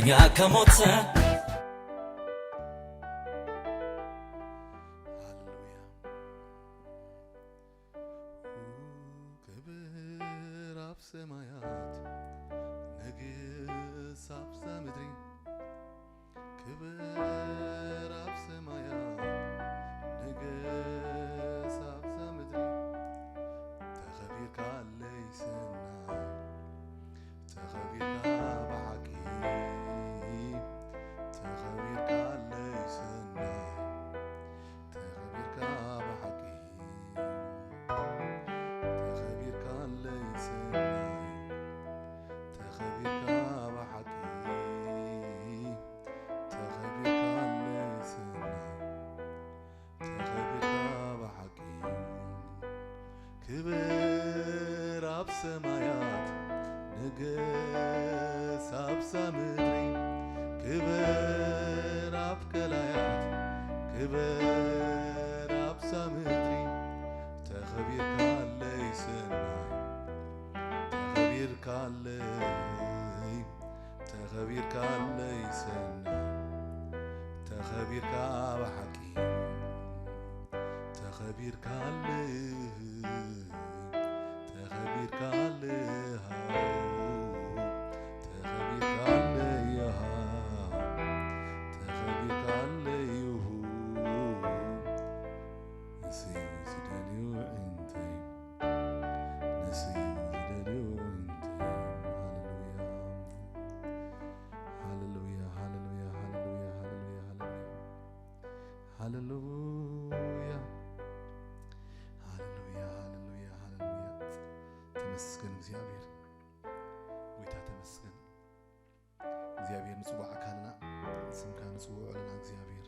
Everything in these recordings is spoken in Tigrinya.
ከሞተ ሃሌሉያ። ክብር ኣብ ሰማያት፣ ንግስ ኣብዛ ምድሪ። ክብር ኣብ ሰማያት፣ ንግስ ኣብዛ ምድሪ። ተኸቢርካለይ ሰናይ፣ ተኸቢርካ ብሓቂ፣ ተኸቢርካለይ ሰናይ፣ ተኸቢርካ ብሓቂ፣ ተኸቢርካለይ ሰናይ፣ ተኸቢርካ ብሓቂ፣ ተኸቢርካለይ ሰናይ፣ ተኸቢርካ ብሓቂ። ክብር ኣብ ሰማያት፣ ንግስ ኣብዛ ምድሪ። ክብር ኣብ ቀላያት፣ ክብር ኣብዛ ምድሪ። ተኸቢርካለይ ሰናይ፣ ተኸቢርካለይ፣ ተኸቢርካለይ ሰናይ፣ ተኸቢርካ ብሓቂ፣ ተኸቢርካለይ፣ ተኸቢርካለይ ሃው፣ ተኸቢርካለይ ሃው፣ ተኸቢርካለይ ይሁ። ንስዩ ዝደልዩ ዕንተይ፣ ንስዩ ዝደልዩ ዕንተይ። ሃሌሉያ፣ ሃሌሉያ፣ ሃሌሉያ፣ ሃሌሉያ፣ ሃሌሉያ፣ ሃሌሉያ፣ ሃሌሉያ፣ ሃሌሉያ፣ ሃሌሉያ፣ ሃሌሉያ። ተመስገን እግዚኣብሔር፣ ጎይታ ተመስገን። እግዚኣብሔር ንጽዋዓካ ኣለና፣ ስምካ ንጽውዖ ኣለና እግዚኣብሔር።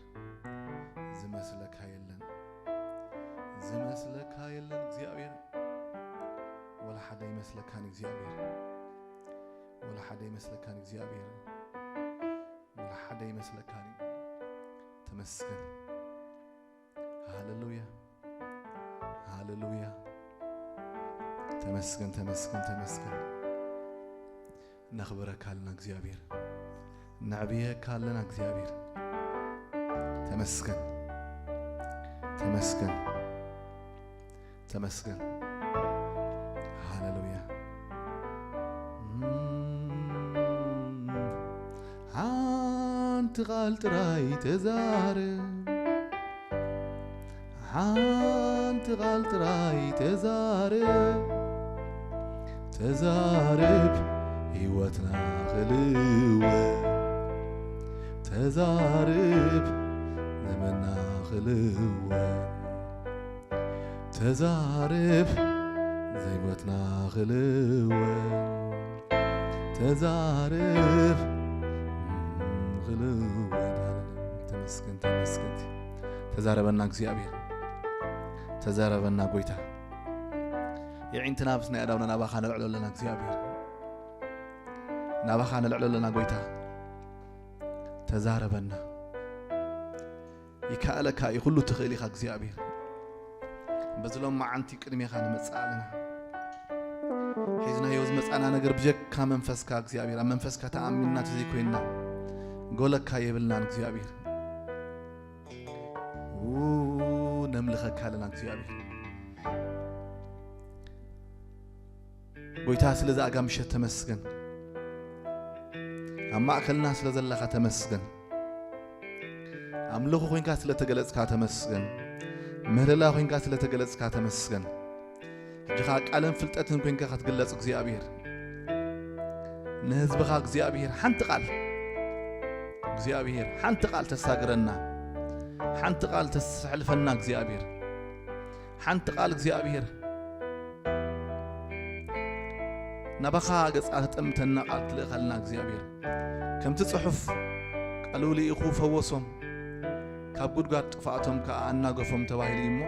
ዝመስለካ የለን፣ ዝመስለካ የለን እግዚኣብሔር። ወላ ሓደ ይመስለካን እግዚኣብሔር፣ ወላ ሓደ ይመስለካን እግዚኣብሔር፣ ወላ ሓደ ይመስለካን። ተመስገን። ሃሌሉያ፣ ሃሌሉያ። ተመስገን፣ ተመስገን፣ ተመስገን። ነኽብረካ ኣለና እግዚኣብሔር፣ ነዕብየካ ኣለና እግዚኣብሔር። ተመስገን፣ ተመስገን፣ ተመስገን። ሃሌሉያ። እም፣ ሓንቲ ቃል ጥራይ ተዛረብ፣ ሓንቲ ቃል ጥራይ ተዛረብ፣ ተዛረብ ህይወትና ክልወጥ፣ ተዛረብ ዘመንና ክልወጥ፣ ተዛረብ ዘይወትና ክልወጥ፣ ተዛረብ ክልወጥ። ተመስገን፣ ተመስገን። ተዛረበና እግዚኣብሔር፣ ተዛረበና ጎይታ። የዒንትና ምስ ናይ ኣዳውና ናባኻ ነልዕሎ ኣለና እግዚኣብሔር፣ ናባኻ ነልዕሎ ኣለና ጎይታ። ተዛረበና። ይከኣለካ እዩ፣ ኩሉ ትኽእል ኢኻ እግዚኣብሔር። በዚ ሎማዓንቲ ቅድሜኻ ንመጽእ ኣለና። ሒዝናዮ ዝመጻና ነገር ብጀካ መንፈስካ እግዚኣብሔር፣ ኣብ መንፈስካ ተኣሚንና ተዘይኮይንና ጎለካ የብልናን እግዚኣብሔር። ው፣ ነምልኸካ ኣለና እግዚኣብሔር። ጎይታ ስለዚ ኣጋ ምሸት ተመስገን። ኣብ ማእከልና ስለ ዘለኻ ተመስገን። ኣምልኾ ኮንካ ስለ ተገለጽካ ተመስገን። ምህለላ ኮንካ ስለ ተገለጽካ ተመስገን። ሕጂ ኸኣ ቃልን ፍልጠትን ኮንካ ክትግለጽ እግዚኣብሔር። ንህዝብኻ እግዚኣብሔር ሓንቲ ቃል፣ እግዚኣብሔር ሓንቲ ቃል ተሳግረና፣ ሓንቲ ቃል ተስሕልፈና እግዚኣብሔር። ሓንቲ ቃል እግዚኣብሔር ናባኻ ገጽካ ተጠምተና ቃል ትልእኸልና እግዚኣብሔር። ከምቲ ጽሑፍ ቃሉ ልኢኹ ፈወሶም፣ ካብ ጉድጓድ ጥፍኣቶም ከኣ ኣናገፎም ተባሂሉ እዩ እሞ፣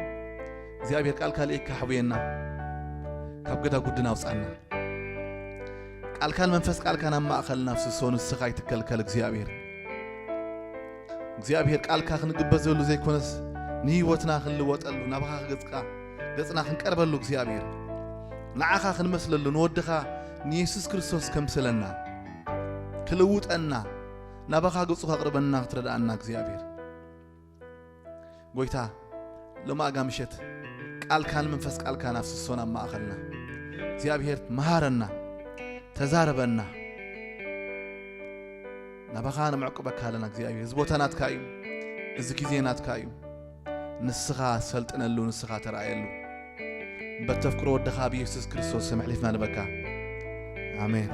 እግዚኣብሔር ቃልካ ልኢካ ሕቡየና፣ ካብ ገዳጉድና ኣውጻና። ቃልካን መንፈስ ቃልካን ኣብ ማእከልና ፍስሶ፣ ንስኻ ኣይትከልከል እግዚኣብሔር። እግዚኣብሔር ቃልካ ክንግበዘሉ ዘይኮነስ ንህይወትና ክንልወጠሉ ናባኻ ገጽካ ገጽና ክንቀርበሉ እግዚኣብሔር ንዓኻ ክንመስለሉ ንወድኻ ንየሱስ ክርስቶስ ከምስለና ክልውጠና ናባኻ ገጹ ከቕርበና ክትረዳኣና እግዚኣብሔር። ጎይታ፣ ሎማእጋ ምሸት ቃልካን መንፈስ ቃልካን ኣፍስሶን ኣብ ማእኸልና። እግዚኣብሔር፣ መሃረና፣ ተዛረበና። ናባኻ ነምዕቅበካ ኣለና እግዚኣብሔር። እዚ ቦታ ናትካ እዩ። እዚ ግዜ ናትካ እዩ። ንስኻ ሰልጥነሉ፣ ንስኻ ተራእየሉ። በተፍቅሮ ወድኻ ብየሱስ ክርስቶስ ስም ኣሕሊፍና ንበካ። ኣሜን።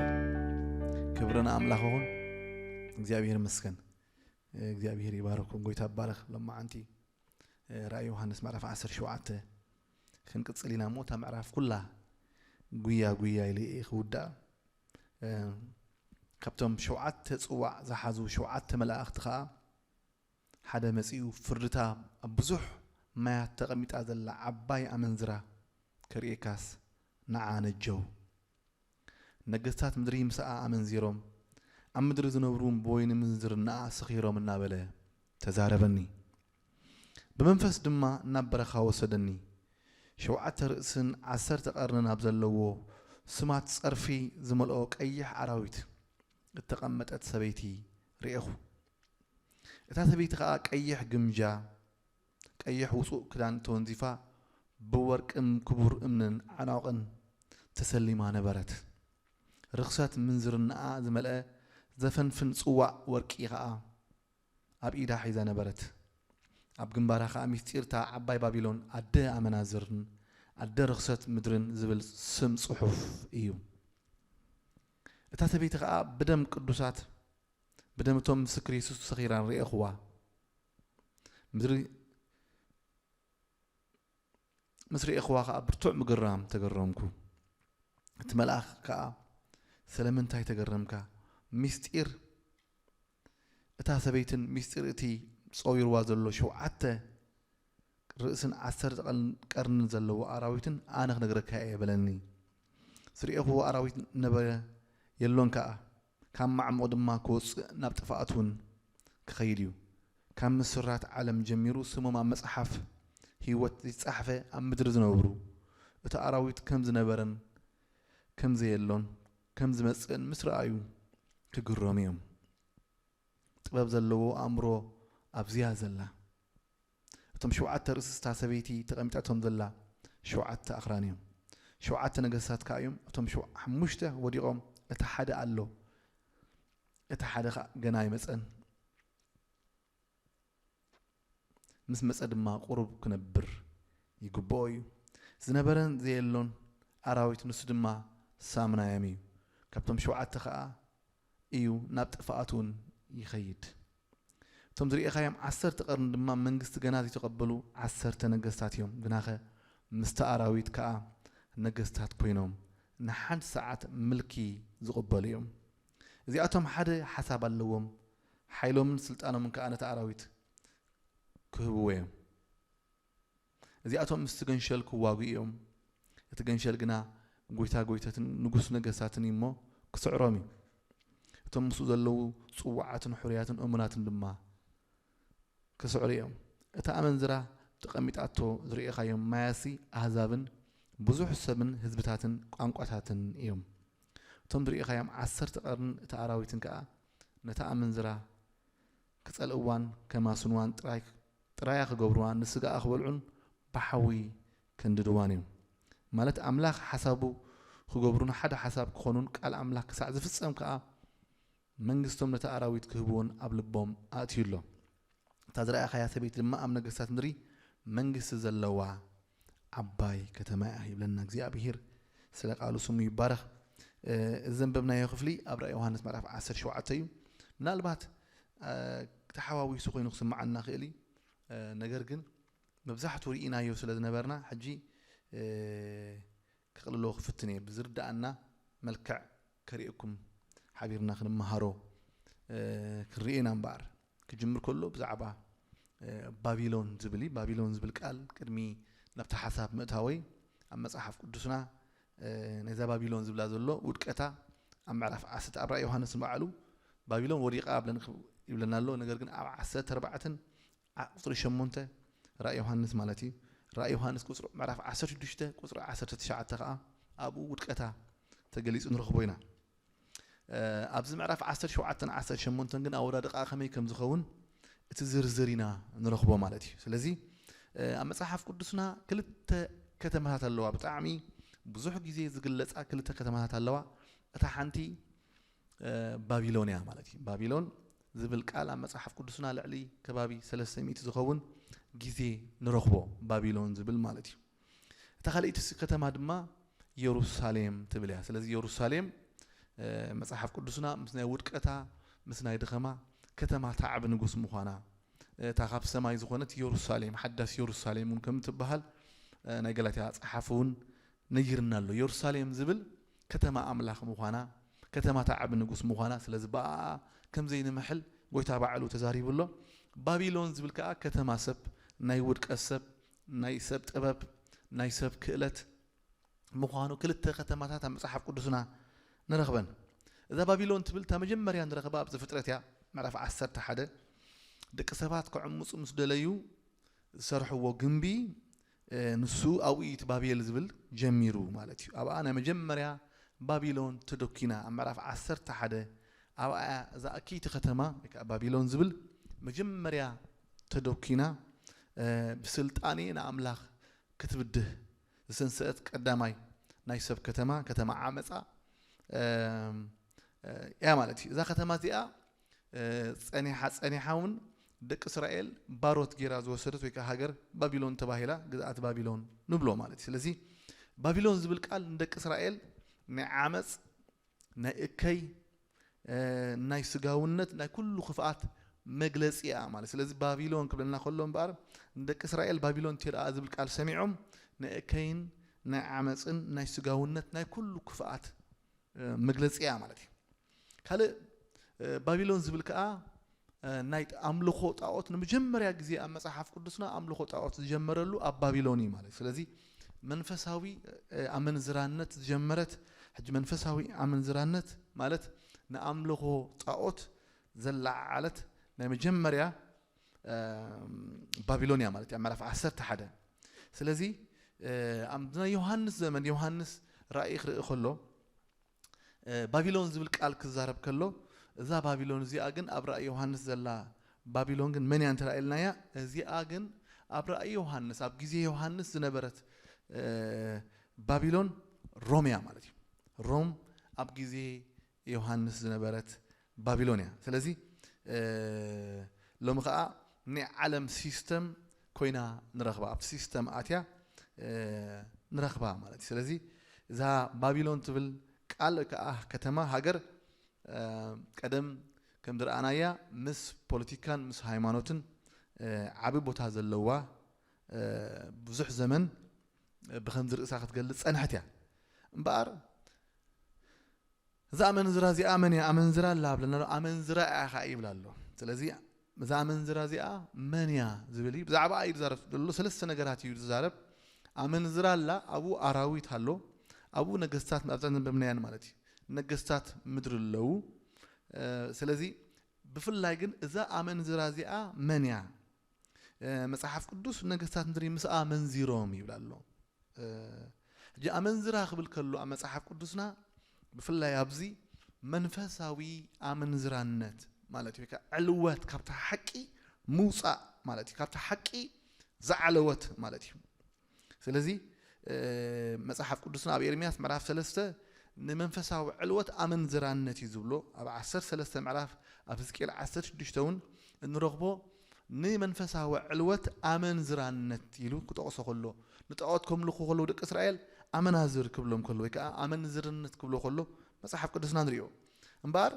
ክብሪ ንኣምላኽ ይኹን። እግዚኣብሔር ይመስገን። እግዚኣብሔር ይባረኩም። ጎይታ ይባረክ። ሎማዓንቲ ራእይ ዮሃንስ ምዕራፍ ዓሰርተ ሸውዓተ ክንቅጽል ኢና እሞ፣ እታ ምዕራፍ ኩላ ጉያ ጉያ ኢለ እየ ክውድኣ። ካብቶም ሸውዓተ ጽዋዕ ዝሓዙ ሸውዓተ መላእኽቲ ኸኣ ሓደ መጺኡ፣ ፍርድታ ኣብ ብዙሕ ማያት ተቐሚጣ ዘላ ዓባይ ኣመንዝራ ከርእየካስ፣ ንዓ ነጀው። ነገስታት ምድሪ ምስኣ ኣመንዚሮም፣ ኣብ ምድሪ ዝነብሩ ብወይኒ ምንዝርናኣ ሰኺሮም እናበለ ተዛረበኒ። ብመንፈስ ድማ ናብ በረኻ ወሰደኒ። ሸውዓተ ርእስን ዓሰርተ ቀርንን ኣብ ዘለዎ፣ ስማት ጸርፊ ዝመልኦ ቀይሕ ኣራዊት እተቐመጠት ሰበይቲ ርኤኹ። እታ ሰበይቲ ኸኣ ቀይሕ ግምጃ፣ ቀይሕ ውጹእ ክዳን ተወንዚፋ፣ ብወርቅን ክቡር እምንን ዓናቕን ተሰሊማ ነበረት። ርኽሰት ምንዝርናኣ ዝመልአ ዘፈንፍን ጽዋእ ወርቂ ኸኣ ኣብ ኢዳ ሒዛ ነበረት። ኣብ ግንባራ ኸኣ ምስጢር እታ ዓባይ ባቢሎን፣ ኣደ ኣመናዝርን ኣደ ርኽሰት ምድርን ዝብል ስም ጽሑፍ እዩ። እታ ሰበይቲ ኸኣ ብደም ቅዱሳት፣ ብደም እቶም ምስክር የሱስ ሰኺራን ርኤኽዋ። ምድሪ ምስ ርኤኽዋ ኸኣ ብርቱዕ ምግራም ተገረምኩ። እቲ መልኣኽ ከኣ፣ "ስለምንታይ ተገረምካ? ምስጢር እታ ሰበይትን ምስጢር እቲ ጸዊርዋ ዘሎ ሸውዓተ ርእስን ዓሰርተ ቀን-፣ ቀርንን ዘለዎ ኣራዊትን ኣነ ክነግረካ እየ" በለኒ። ዝርኤኽዎ ኣራዊት ነበረ፣ የሎን ከኣ፣ ካብ ማዕሙቕ ድማ ክወጽእ ናብ ጥፍኣት እውን ክኸይድ እዩ። ካብ ምስራት ዓለም ጀሚሩ ስሞም ኣብ መጽሓፍ ህይወት ዘይተጻሕፈ ኣብ ምድሪ ዝነብሩ፣ እቲ ኣራዊት ከም ዝነበረን ከም ዘየሎን ከም ዝመጽእን ምስ ረኣዩ ክግረሙ እዮም። ጥበብ ዘለዎ ኣእምሮ ኣብዚኣ ዘላ። እቶም ሸውዓተ ርእስስታ ሰበይቲ ተቐሚጣቶም ዘላ ሸውዓተ ኣኽራን እዮም። ሸውዓተ ነገስታት ከኣ እዮም። እቶም ሸው-፣ ሓሙሽተ ወዲቖም፣ እቲ ሓደ ኣሎ። እቲ ሓደ ኸኣ ገና ኣይመጸን። ምስ መጸ ድማ ቁሩብ ክነብር ይግብኦ እዩ። ዝነበረን ዘየሎን ኣራዊት ንሱ ድማ ሳምናዮም እዩ። ካብቶም ሸውዓተ ኸኣ እዩ ናብ ጥፍኣት እውን ይኸይድ። እቶም ዝርኤኻዮም ዓሰርተ ቀርኒ ድማ መንግስቲ ገና ዘይተቐበሉ ዓሰርተ ነገስታት እዮም። ግናኸ ምስቲ ኣራዊት ከኣ ነገስታት ኮይኖም ንሓንቲ ሰዓት ምልኪ ዝቕበሉ እዮም። እዚኣቶም ሓደ ሓሳብ ኣለዎም። ሓይሎምን ስልጣኖምን ከኣ ነቲ ኣራዊት ክህብዎ እዮም። እዚኣቶም ምስቲ ገንሸል ክዋግኡ እዮም። እቲ ገንሸል ግና ጎይታ ጎይተትን ንጉስ ነገስታትን እዩ እሞ ክስዕሮም እዩ። እቶም ምስኡ ዘለዉ ጽዋዓትን ሕሩያትን እሙናትን ድማ ክስዕሩ እዮም። እታ ኣመንዝራ ተቐሚጣቶ ዝርኤኻዮም ማያሲ ኣህዛብን ብዙሕ ሰብን ህዝብታትን ቋንቋታትን እዮም። እቶም ዝርኤኻዮም ዓሰርተ ቀርንን እታ ኣራዊትን ከኣ ነታ ኣመንዝራ ክጸልእዋን ከማስንዋን ጥራይ፣ ጥራያ ክገብርዋን ንስጋኣ ክበልዑን ብሓዊ ከንድድዋን እዮም። ማለት ኣምላኽ ሓሳቡ ክገብሩን ሓደ ሓሳብ ክኾኑን ቃል ኣምላኽ ክሳዕ ዝፍጸም ከኣ መንግስቶም ነቲ ኣራዊት ክህብዎን ኣብ ልቦም ኣእትዩ ኣሎ። እታ ዝረኣኻያ ሰበይቲ ድማ ኣብ ነገስታት ምድሪ መንግስቲ ዘለዋ ዓባይ ከተማ እያ ይብለና እግዚኣብሄር። ስለ ቃሉ ስሙ ይባረኽ። እ፣ እዚ ዘንበብናዮ ክፍሊ ኣብ ራእይ ዮሃንስ ምዕራፍ ዓሰርተ ሸውዓተ እዩ። ምናልባት፣ እ፣ ተሓዋዊሱ ኮይኑ ክስምዓና ክእል እዩ። እ፣ ነገር ግን መብዛሕትኡ ርኢናዮ ስለ ዝነበርና፣ ሕጂ፣ እ፣ ከቕልሎ ክፍትን እየ። ብዝርድኣና መልክዕ ከርእየኩም ሓቢርና ክንመሃሮ፣ እ፣ ክንርኢ ኢና እምበኣር። ክጅምር ከሎ ብዛዕባ፣ እ፣ ባቢሎን ዝብል እዩ። ባቢሎን ዝብል ቃል ቅድሚ ናብቲ ሓሳብ ምእታወይ ኣብ መጽሓፍ ቅዱስና፣ እ፣ ነዛ ባቢሎን ዝብላ ዘሎ ውድቀታ ኣብ ምዕራፍ ዓሰርተ ኣብ ራእይ ዮሃንስ ንባዕሉ ባቢሎን ወዲቓ ኣብለን ይብለና ኣሎ። ነገር ግን ኣብ ዓሰርተ ኣርባዕተን ዓ-፣ ቁጽሪ ሸሞንተ ራእይ ዮሃንስ ማለት እዩ። ራእይ ዮሃንስ ቁጽሪ ምዕራፍ ዓሰርተ ሽዱሽተ ቁጽሪ ዓሰርተ ትሽዓተ ከኣ ኣብኡ ውድቀታ ተገሊጹ ንረኽቦ ኢና። ኣብዚ ምዕራፍ ዓሰርተ ሸውዓተን ዓሰርተ ሸሞንተን ግን ኣወዳድቓ ከመይ ከም ዝኸውን እቲ ዝርዝር ኢና ንረኽቦ ማለት እዩ። ስለዚ ኣብ መጽሓፍ ቅዱስና ክልተ ከተማታት ኣለዋ፣ ብጣዕሚ ብዙሕ ግዜ ዝግለጻ ክልተ ከተማታት ኣለዋ። እታ ሓንቲ ባቢሎን እያ ማለት እዩ። ባቢሎን ዝብል ቃል ኣብ መጽሓፍ ቅዱስና ልዕሊ ከባቢ ሰለስተ ሚእቲ ዝኸውን ግዜ ንረኽቦ፣ ባቢሎን ዝብል ማለት እዩ። እታ ካልኣይቲ ከተማ ድማ የሩሳሌም ትብል እያ። ስለዚ የሩሳሌም መጽሓፍ ቅዱስና ምስ ናይ ውድቀታ፣ ምስ ናይ ድኸማ ከተማ ታዕብ ንጉስ ምዃና፣ እታ ካብ ሰማይ ዝኾነት የሩሳሌም፣ ሓዳስ የሩሳሌም እውን ከም ትበሃል ናይ ገላትያ ጸሓፊ እውን ነጊርና ኣሎ። የሩሳሌም ዝብል ከተማ ኣምላኽ ምዃና፣ ከተማ ታዕብ ንጉስ ምዃና፣ ስለዚ ብኣኣ ከም ዘይንምሕል ጎይታ ባዕሉ ተዛሪቡ ኣሎ። ባቢሎን ዝብል ከኣ ከተማ ሰብ፣ ናይ ውድቀት ሰብ፣ ናይ ሰብ ጥበብ፣ ናይ ሰብ ክእለት ምዃኑ ክልተ ከተማታት ኣብ መጽሓፍ ቅዱስና ንረኽበን። እዛ ባቢሎን ትብል እታ መጀመርያ ንረኽባ ኣብ ዘፍጥረት እያ፣ ምዕራፍ ዓሰርተ ሓደ። ደቂ ሰባት ክዕምፁ ምስ ደለዩ ዝሰርሕዎ ግንቢ፣ ንሱ ኣብኡ እዩ እቲ ባቤል ዝብል ጀሚሩ ማለት እዩ። ኣብኣ ናይ መጀመርያ ባቢሎን ተደኪና ኣብ ምዕራፍ ዓሰርተ ሓደ ኣብኣ እያ እዛ እክይቲ ከተማ ወይ ከዓ ባቢሎን ዝብል መጀመርያ ተደኪና ብስልጣኔ ንኣምላኽ ክትብድህ ዝሰንሰእት ቀዳማይ ናይ ሰብ ከተማ፣ ከተማ ዓመፃ እያ ማለት እዩ። እዛ ከተማ እዚኣ ጸኒሓ ጸኒሓ እውን ደቂ እስራኤል ባሮት ጌራ ዝወሰደት ወይ ከዓ ሃገር ባቢሎን ተባሂላ፣ ግዝኣት ባቢሎን ንብሎ ማለት እዩ። ስለዚ ባቢሎን ዝብል ቃል ንደቂ እስራኤል ናይ ዓመፅ፣ ናይ እከይ፣ ናይ ስጋውነት፣ ናይ ኩሉ ክፍኣት መግለፂ እያ ማለት። ስለዚ ባቢሎን ክብለና ከሎ እምበኣር ንደቂ እስራኤል ባቢሎን ትርኣ ዝብል ቃል ሰሚዖም ናይ እከይን ናይ ዓመፅን ናይ ስጋውነት ናይ ኩሉ ክፍኣት መግለፂ እያ ማለት እዩ። ካልእ ባቢሎን ዝብል ከዓ ናይ ኣምልኾ ጣዖት ንመጀመርያ ግዜ ኣብ መጽሓፍ ቅዱስና ኣምልኾ ጣዖት ዝጀመረሉ ኣብ ባቢሎን እዩ ማለት። ስለዚ መንፈሳዊ ኣመንዝራነት ዝጀመረት፣ ሕጂ መንፈሳዊ ኣመንዝራነት ማለት ንኣምልኾ ጣዖት ዘለዓዓለት ናይ መጀመርያ ባቢሎን እያ ማለት እዩ፣ ኣብ ምዕራፍ ዓሰርተ ሓደ። ስለዚ ኣብ ናይ ዮሃንስ ዘመን ዮሃንስ ራእይ ክርኢ ከሎ ባቢሎን ዝብል ቃል ክዛረብ ከሎ፣ እዛ ባቢሎን እዚኣ ግን ኣብ ራእይ ዮሃንስ ዘላ ባቢሎን ግን መን እያ እንተኢልናያ፣ እዚኣ ግን ኣብ ራእይ ዮሃንስ፣ ኣብ ግዜ ዮሃንስ ዝነበረት ባቢሎን ሮም እያ ማለት እዩ። ሮም ኣብ ግዜ ዮሃንስ ዝነበረት ባቢሎን እያ። ስለዚ ሎሚ ከዓ ናይ ዓለም ሲስተም ኮይና ንረኽባ፣ ኣብ ሲስተም ኣትያ ንረኽባ ማለት እዩ። ስለዚ እዛ ባቢሎን ትብል ቃል ከዓ ከተማ፣ ሃገር ቀደም ከም ዝረኣናያ ምስ ፖለቲካን ምስ ሃይማኖትን ዓቢ ቦታ ዘለዋ፣ ብዙሕ ዘመን ብኸምዚ ርእሳ ክትገልጽ ጸንሐት እያ። እምበኣር እዛ ኣመንዝራ እዚኣ መን እያ? ኣመንዝራ ኣላ ብለና ኣሎ። ኣመንዝራ እያ ኸዓ ይብል ኣሎ። ስለዚ እዛ ኣመንዝራ እዚኣ መን እያ ዝብል እዩ። ብዛዕባ እዩ ዝዛረብ ዘሎ። ሰለስተ ነገራት እዩ ዝዛረብ። ኣመንዝራ ኣላ፣ ኣብኡ ኣራዊት ኣሎ፣ ኣብኡ ነገስታት፣ ኣብዛ ዘንበብናያን ማለት እዩ፣ ነገስታት ምድሪ ኣለዉ። ስለዚ ብፍላይ ግን እዛ ኣመንዝራ እዚኣ መን እያ? መጽሓፍ ቅዱስ ነገስታት ምድሪ ምስኣ መንዚሮም ይብል ኣሎ። ሕጂ ኣመንዝራ ክብል ከሎ ኣብ መጽሓፍ ቅዱስና ብፍላይ ኣብዚ መንፈሳዊ ኣመንዝራነት ማለት እዩ፣ ወይ ከዓ ዕልወት፣ ካብታ ሓቂ ምውፃእ ማለት እዩ፣ ካብታ ሓቂ ዝዓለወት ማለት እዩ። ስለዚ መጽሓፍ ቅዱስና ኣብ ኤርምያስ ምዕራፍ ሰለስተ ንመንፈሳዊ ዕልወት ኣመንዝራነት እዩ ዝብሎ። ኣብ ዓሰርተ ሰለስተ ምዕራፍ፣ ኣብ ህዝቅኤል ዓሰርተ ሽዱሽተ እውን እንረኽቦ ንመንፈሳዊ ዕልወት ኣመንዝራነት ኢሉ ክጠቕሶ ከሎ፣ ንጣዖት ከምልኹ ከለዉ ደቂ እስራኤል ኣመናዝር ክብሎም ከሎ ወይ ከዓ ኣመንዝርነት ክብሎ ከሎ መጽሓፍ ቅዱስና ንሪኦ። እምበኣር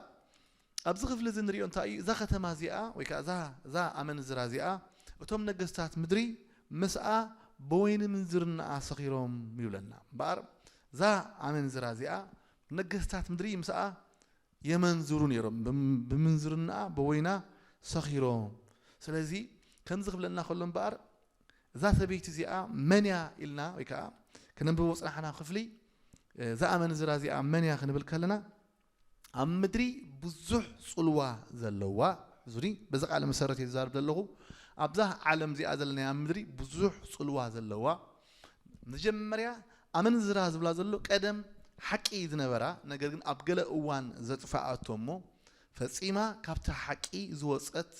ኣብዚ ክፍሊ እዚ ንሪኦ እንታይ እዩ? እዛ ከተማ እዚኣ ወይ ከዓ እዛ እዛ ኣመንዝራ እዚኣ እቶም ነገስታት ምድሪ ምስኣ ብወይኒ ምንዝርናኣ ሰኺሮም ይብለና። እምበኣር እዛ ኣመንዝራ እዚኣ ነገስታት ምድሪ ምስኣ የመንዝሩ ነይሮም፣ ብምንዝርናኣ ብወይና ሰኺሮም። ስለዚ ከምዚ ክብለና ከሎ እምበኣር እዛ ሰበይቲ እዚኣ መን እያ ኢልና ወይ ከዓ ከነንብቦ ዝጸናሕና ክፍሊ እዛ ኣመንዝራ እዚኣ መን እያ ክንብል ከለና ኣብ ምድሪ ብዙሕ ጽልዋ ዘለዋ፣ ዙሪ በዚ ቃል መሰረት እየ ዝዛረብ ዘለኹ። ኣብዛ ዓለም እዚኣ ዘለና ኣብ ምድሪ ብዙሕ ጽልዋ ዘለዋ፣ መጀመርያ ኣመንዝራ ዝብላ ዘሎ ቀደም ሓቂ ዝነበራ፣ ነገር ግን ኣብ ገለ እዋን ዘጥፍኣቶ እሞ ፈጺማ ካብቲ ሓቂ ዝወጸት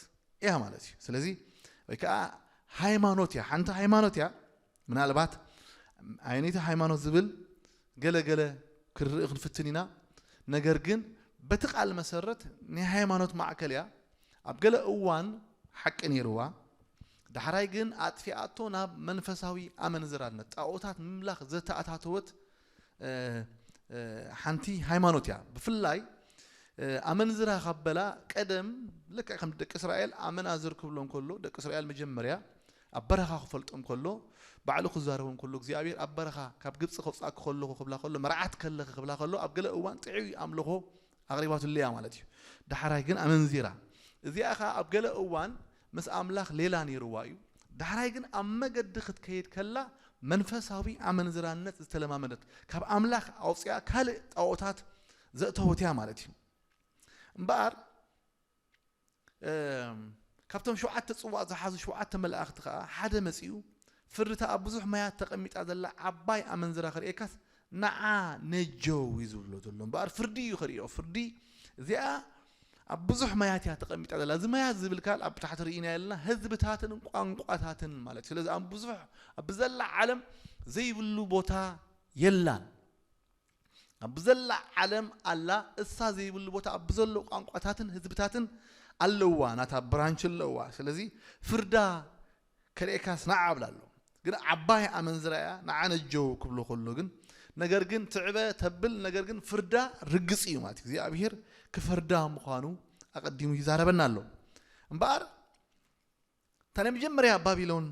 እያ ማለት እዩ። ስለዚ ወይ ከዓ ሃይማኖት እያ፣ ሓንቲ ሃይማኖት እያ። ምናልባት ኣየነይቲ ሃይማኖት ዝብል ገለ ገለ ክንርኢ ክንፍትን ኢና። ነገር ግን በቲ ቃል መሰረት ናይ ሃይማኖት ማዕከል እያ። ኣብ ገለ እዋን ሓቂ ነይርዋ፣ ዳሕራይ ግን ኣጥፊኣቶ ናብ መንፈሳዊ ኣመንዝራነት፣ ጣኦታት ምምላኽ ዘተኣታተወት፣ እ፣ እ፣ ሓንቲ ሃይማኖት እያ። ብፍላይ፣ እ፣ ኣመንዝራ ካብ በላ ቀደም ልክዕ ከም ደቂ እስራኤል ኣመናዝር ክብሎ እንከሎ፣ ደቂ እስራኤል መጀመርያ ኣብ በረኻ ክፈልጦም ከሎ፣ ባዕሉ ክዛረቦም ከሎ፣ እግዚኣብሔር ኣብ በረኻ ካብ ግብፂ ከውፅኣኪ ከለኹ ክብላ ከሎ፣ መርዓት ከለኺ ክብላ ከሎ፣ ኣብ ገለ እዋን ጥዑይ ኣምልኾ ኣቕሪባትሉ እያ ማለት እዩ። ዳሕራይ ግን ኣመንዚራ። እዚኣ ኸዓ ኣብ ገለ እዋን ምስ ኣምላኽ ሌላ ነይርዋ እዩ። ዳሕራይ ግን ኣብ መገዲ ክትከይድ ከላ መንፈሳዊ ኣመንዝራነት ዝተለማመደት፣ ካብ ኣምላኽ ኣውፅኣ ካልእ ጣኦታት ዘእተወት እያ ማለት እዩ። እምበኣር፣ እም፣ ካብቶም ሸውዓተ ጽዋእ ዝሓዙ ሸውዓተ መላእኽቲ ኸዓ ሓደ መጺኡ፣ ፍርድታ ኣብ ብዙሕ ማያት ተቐሚጣ ዘላ ዓባይ ኣመንዝራ ክርእየካስ፣ ንዓ ነጀው እዩ ዝብሎ ዘሎ። እምበኣር ፍርዲ እዩ ክርእዮ። ፍርዲ እዚኣ ኣብ ብዙሕ ማያት እያ ተቐሚጣ ዘላ። እዚ ማያት ዝብል ቃል ኣብ ታሕቲ ርኢና የለና፣ ህዝብታትን ቋንቋታትን ማለት እዩ። ስለዚ ኣብ ብዙሕ፣ ኣብ ዘላ ዓለም ዘይብሉ ቦታ የላን። ኣብ ብዘላ ዓለም ኣላ፣ እሳ ዘይብሉ ቦታ ኣብ ብዘሎ ቋንቋታትን ህዝብታትን ኣለዋ፣ ናታ ብራንች ኣለዋ። ስለዚ ፍርዳ ከርእየካስ ንዓ ኣብላ ኣሎ። ግን ዓባይ ኣመንዝራ እያ፣ ንዓ ነጀው ክብሎ ከሎ ግን፣ ነገር ግን ትዕበ ተብል፣ ነገር ግን ፍርዳ ርግጽ እዩ ማለት እዩ። እግዚኣብሔር ክፈርዳ ምዃኑ ኣቐዲሙ ይዛረበና ኣሎ። እምበኣር እታ ናይ መጀመርያ ኣብ ባቢሎን፣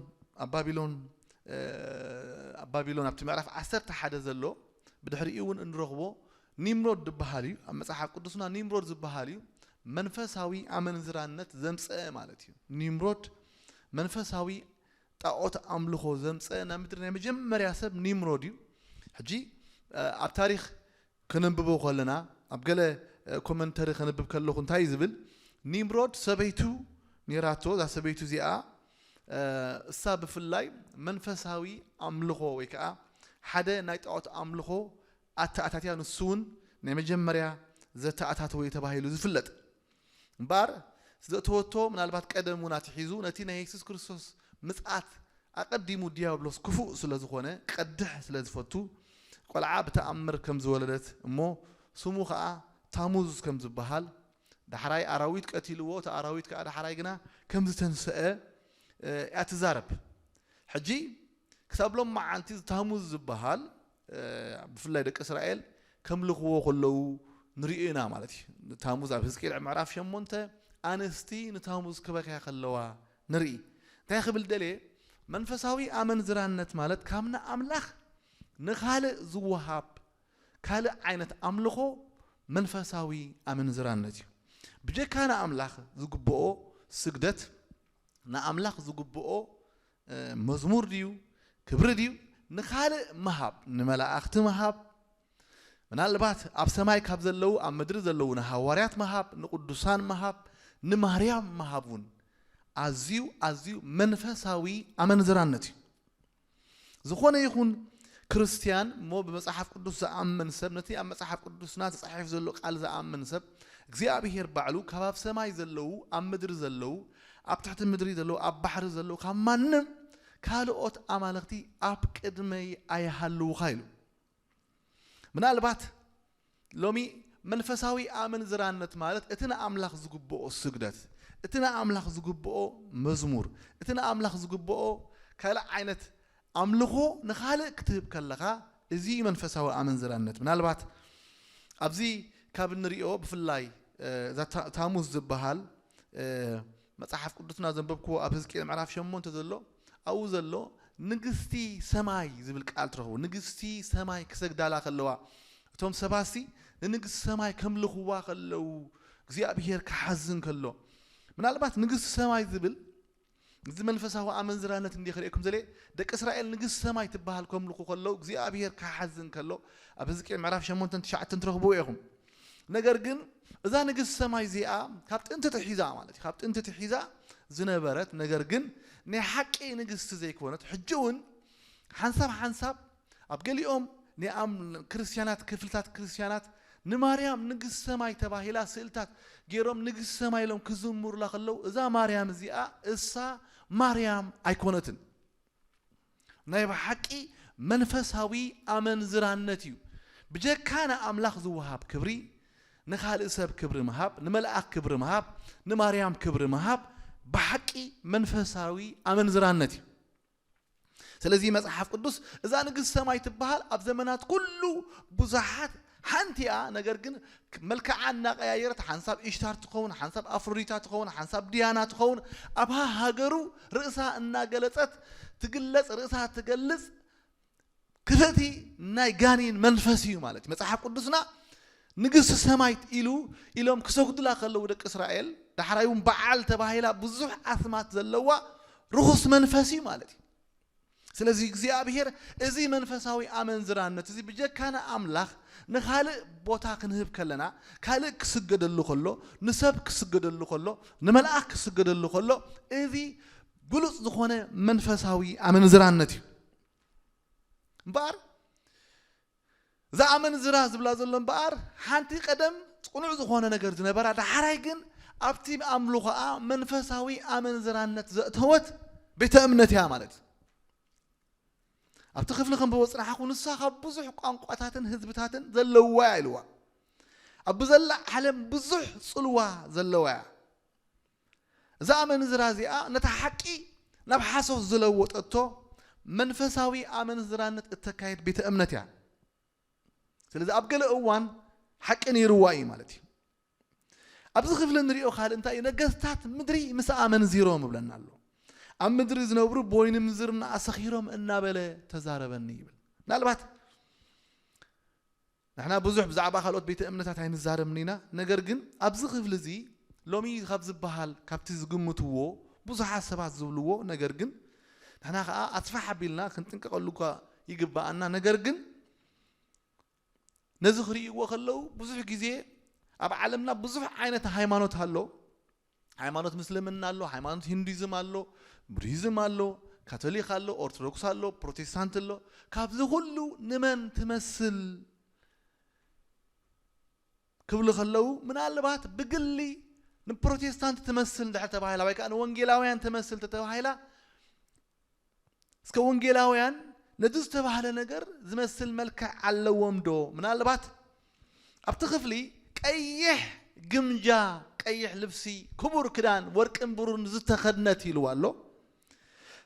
ኣብ ባቢሎን፣ እ፣ ኣብ ባቢሎን ኣብቲ ምዕራፍ ዓሰርተ ሓደ ዘሎ፣ ብድሕሪኡ እውን እንረኽቦ ኒምሮድ ዝበሃል እዩ። ኣብ መጽሓፍ ቅዱስና ኒምሮድ ዝበሃል እዩ መንፈሳዊ ኣመንዝራነት ዘምጸአ ማለት እዩ። ኒምሮድ መንፈሳዊ ጣዖት ኣምልኾ ዘምጸአ ናይ ምድሪ ናይ መጀመርያ ሰብ ኒምሮድ እዩ። ሕጂ፣ እ፣ ኣብ ታሪኽ ከነንብቦ ከለና፣ ኣብ ገለ፣ እ፣ ኮመንተሪ ከነንብብ ከለኹ እንታይ እዩ ዝብል? ኒምሮድ ሰበይቱ ነይራቶ፣ እዛ ሰበይቱ እዚኣ፣ እ፣ እሳ ብፍላይ መንፈሳዊ ኣምልኾ ወይ ከዓ ሓደ ናይ ጣዖት ኣምልኾ ኣተኣታትያ፣ ንሱ እውን ናይ መጀመርያ ዘተኣታተወ እዩ ተባሂሉ ዝፍለጥ። እምበኣር ዘእተወቶ ምናልባት ቀደም እውን ኣትሒዙ ነቲ ናይ የሱስ ክርስቶስ ምጽኣት ኣቐዲሙ ዲያብሎስ ክፉእ ስለ ዝኾነ፣ ቀድሕ ስለ ዝፈቱ፣ ቆልዓ ብተኣምር ከም ዝወለደት እሞ ስሙ ኸኣ ታሙዝ ከም ዝበሃል፣ ዳሕራይ ኣራዊት ቀቲልዎ፣ እቲ ኣራዊት ከኣ ዳሕራይ ግና ከም ዝተንስአ፣ እ፣ እያ ትዛረብ። ሕጂ ክሳብ ሎም መዓልቲ እዚ ታሙዝ ዝበሃል፣ እ፣ ብፍላይ ደቂ እስራኤል ከምልኽዎ ከለዉ ንርእዮ ኢና ማለት እዩ። ንታሙዝ ኣብ ህዝቅኤል ምዕራፍ ሸሞንተ ኣንስቲ ንታሙዝ ክበኽያ ከለዋ ንርኢ። እንታይ ክብል ደልየ? መንፈሳዊ ኣመንዝራነት ማለት ካብ ንኣምላኽ ንኻልእ ዝወሃብ ካልእ ዓይነት ኣምልኾ መንፈሳዊ ኣመንዝራነት እዩ። ብጀካ ንኣምላኽ ዝግብኦ ስግደት፣ ንኣምላኽ ዝግብኦ፣ እ፣ መዝሙር ድዩ? ክብሪ ድዩ? ንኻልእ ምሃብ፣ ንመላእኽቲ ምሃብ፣ ምናልባት ኣብ ሰማይ ካብ ዘለዉ ኣብ ምድሪ ዘለዉ ንሃዋርያት ምሃብ፣ ንቅዱሳን ምሃብ፣ ንማርያም ምሃብ እውን ኣዝዩ፣ ኣዝዩ መንፈሳዊ ኣመንዝራነት እዩ። ዝኾነ ይኹን ክርስትያን እሞ ብመጽሓፍ ቅዱስ ዝኣምን ሰብ፣ ነቲ ኣብ መጽሓፍ ቅዱስና ተጻሒፉ ዘሎ ቃል ዝኣምን ሰብ፣ እግዚኣብሄር ባዕሉ ካብ ኣብ ሰማይ ዘለዉ፣ ኣብ ምድሪ ዘለዉ፣ ኣብ ትሕቲ ምድሪ ዘለዉ፣ ኣብ ባሕሪ ዘለዉ፣ ካብ ማንም ካልኦት ኣማልኽቲ ኣብ ቅድመይ ኣይሃልዉኻ ኢሉ። ምናልባት ሎሚ መንፈሳዊ ኣመንዝራነት ማለት እቲ ንኣምላኽ ዝግብኦ ስግደት፣ እቲ ንኣምላኽ ዝግብኦ መዝሙር፣ እቲ ንኣምላኽ ዝግብኦ ካልእ ዓይነት ኣምልኾ ንኻልእ ክትህብ ከለኻ፣ እዚ እዩ መንፈሳዊ ኣመንዝራነት። ምናልባት ኣብዚ ካብ እንሪኦ ብፍላይ፣ እ፣ እዛ ታ-፣ ታሙዝ ዝበሃል፣ እ፣ መጽሓፍ ቅዱስና ዘንበብክዎ ኣብ ህዝቅኤል ምዕራፍ ሸሞንተ ዘሎ፣ ኣብኡ ዘሎ ንግስቲ ሰማይ ዝብል ቃል ትረኽቡ። ንግስቲ ሰማይ ክሰግዳላ ከለዋ፣ እቶም ሰባትሲ ንንግስቲ ሰማይ ከምልኽዋ ከለዉ እግዚኣብሄር ክሓዝን ከሎ፣ ምናልባት ንግስቲ ሰማይ ዝብል እዚ መንፈሳዊ ኣመንዝራነት እንዲ ክርእየኩም ዘለ፣ ደቂ እስራኤል ንግስቲ ሰማይ ትበሃል ከምልኹ ከለዉ እግዚኣብሄር ክሓዝን ከሎ፣ ኣብ ህዝቅኤል ምዕራፍ ሸሞንተን ትሽዓተን ትረኽብዎ ኢኹም። ነገር ግን እዛ ንግስቲ ሰማይ እዚኣ ካብ ጥንቲ ትሒዛ ማለት እዩ፣ ካብ ጥንቲ ትሒዛ ዝነበረት፣ ነገር ግን ናይ ሓቂ ንግስቲ ዘይኮነት፣ ሕጂ እውን ሓንሳብ ሓንሳብ ኣብ ገሊኦም ንኣም ክርስቲያናት ክፍልታት ክርስቲያናት ንማርያም ንግስቲ ሰማይ ተባሂላ ስእልታት ገይሮም ንግስቲ ሰማይ ኢሎም ክዝምሩላ ከለዉ እዛ ማርያም እዚኣ እሳ ማርያም ኣይኮነትን። ናይ ብሓቂ መንፈሳዊ ኣመንዝራነት እዩ። ብጀካ ንኣምላኽ ዝወሃብ ክብሪ ንኻልእ ሰብ ክብሪ ምሃብ፣ ንመልኣኽ ክብሪ ምሃብ፣ ንማርያም ክብሪ ምሃብ ብሓቂ መንፈሳዊ ኣመንዝራነት እዩ። ስለዚ መጽሓፍ ቅዱስ እዛ ንግስቲ ሰማይ ትበሃል ኣብ ዘመናት ኩሉ ብዙሓት ሓንቲ እያ። ነገር ግን መልክዓ እናቀያየረት ሓንሳብ ኢሽታር ትኸውን፣ ሓንሳብ ኣፍሮዲታ ትኸውን፣ ሓንሳብ ዲያና ትኸውን። ኣብ ሃገሩ ርእሳ እናገለጸት ትግለጽ፣ ርእሳ ትገልጽ ክፍእቲ ናይ ጋኔን መንፈስ እዩ ማለት እዩ። መጽሓፍ ቅዱስና ንግስቲ ሰማይ ኢሉ ኢሎም ክሰግዱላ ከለዉ ደቂ እስራኤል ዳሕራይ እውን በዓል ተባሂላ ብዙሕ ኣስማት ዘለዋ ርኹስ መንፈስ እዩ ማለት እዩ። ስለዚ እግዚኣብሔር እዚ መንፈሳዊ ኣመንዝራነት እዚ ብጀካና ኣምላኽ ንኻልእ ቦታ ክንህብ ከለና ካልእ ክስገደሉ ከሎ ንሰብ ክስገደሉ ከሎ ንመልኣኽ ክስገደሉ ከሎ እዚ ግሉጽ ዝኾነ መንፈሳዊ ኣመንዝራነት እዩ። እምበኣር እዛ ኣመንዝራ ዝብላ ዘሎ እምበኣር ሓንቲ ቀደም ጽኑዕ ዝኾነ ነገር ዝነበራ ዳሕራይ ግን ኣብቲ ኣምልኾኣ መንፈሳዊ ኣመንዝራነት ዘእተወት ቤተ እምነት እያ ማለት እዩ። ኣብቲ ክፍሊ ከም ብወፅናሓኹ ንሳ ካብ ብዙሕ ቋንቋታትን ህዝብታትን ዘለውዋ እያ ኢልዋ። ኣብ ብዘላ ዓለም ብዙሕ ጽልዋ ዘለዋ እያ። እዛ ኣመንዝራ እዚኣ ነታ ሓቂ ናብ ሓሶት ዝለወጠቶ መንፈሳዊ ኣመንዝራነት እተካየድ ቤተ እምነት እያ። ስለዚ ኣብ ገለ እዋን ሓቂ ነይርዋ እዩ ማለት እዩ። ኣብዚ ክፍሊ ንሪኦ ካልእ እንታይ እዩ? ነገስታት ምድሪ ምስ ኣመንዚሮም ይብለና ኣሎ። ኣብ ምድሪ ዝነብሩ ብወይኒ ምንዝርና ኣሰኺሮም እናበለ ተዛረበኒ ይብል። ምናልባት ንሕና ብዙሕ ብዛዕባ ካልኦት ቤተ እምነታት ኣይንዛረብን ኢና። ነገር ግን ኣብዚ ክፍሊ እዚ ሎሚ ካብ ዝበሃል ካብቲ ዝግምትዎ ብዙሓት ሰባት ዝብልዎ ነገር ግን ንሕና ከዓ ኣስፋሕ ኣቢልና ክንጥንቀቐሉ እኳ ይግባኣና። ነገር ግን ነዚ ክርእይዎ ከለዉ ብዙሕ ግዜ ኣብ ዓለምና ብዙሕ ዓይነት ሃይማኖት ኣሎ። ሃይማኖት ምስልምና ኣሎ፣ ሃይማኖት ሂንዱይዝም ኣሎ፣ ቡድሂዝም ኣሎ፣ ካቶሊክ ኣሎ፣ ኦርቶዶክስ ኣሎ፣ ፕሮቴስታንት ኣሎ። ካብዚ ኩሉ ንመን ትመስል ክብሉ ከለዉ ምናልባት ብግሊ ንፕሮቴስታንት ትመስል እንድሕር ተባሂላ ወይ ከዓ ንወንጌላውያን ትመስል ተተባሂላ እስከ ወንጌላውያን ነዚ ዝተባህለ ነገር ዝመስል መልክዕ ኣለዎም ዶ? ምናልባት ኣብቲ ክፍሊ ቀይሕ ግምጃ፣ ቀይሕ ልብሲ፣ ክቡር ክዳን፣ ወርቅን ብሩርን ዝተኸድነት ኢልዋ ኣሎ።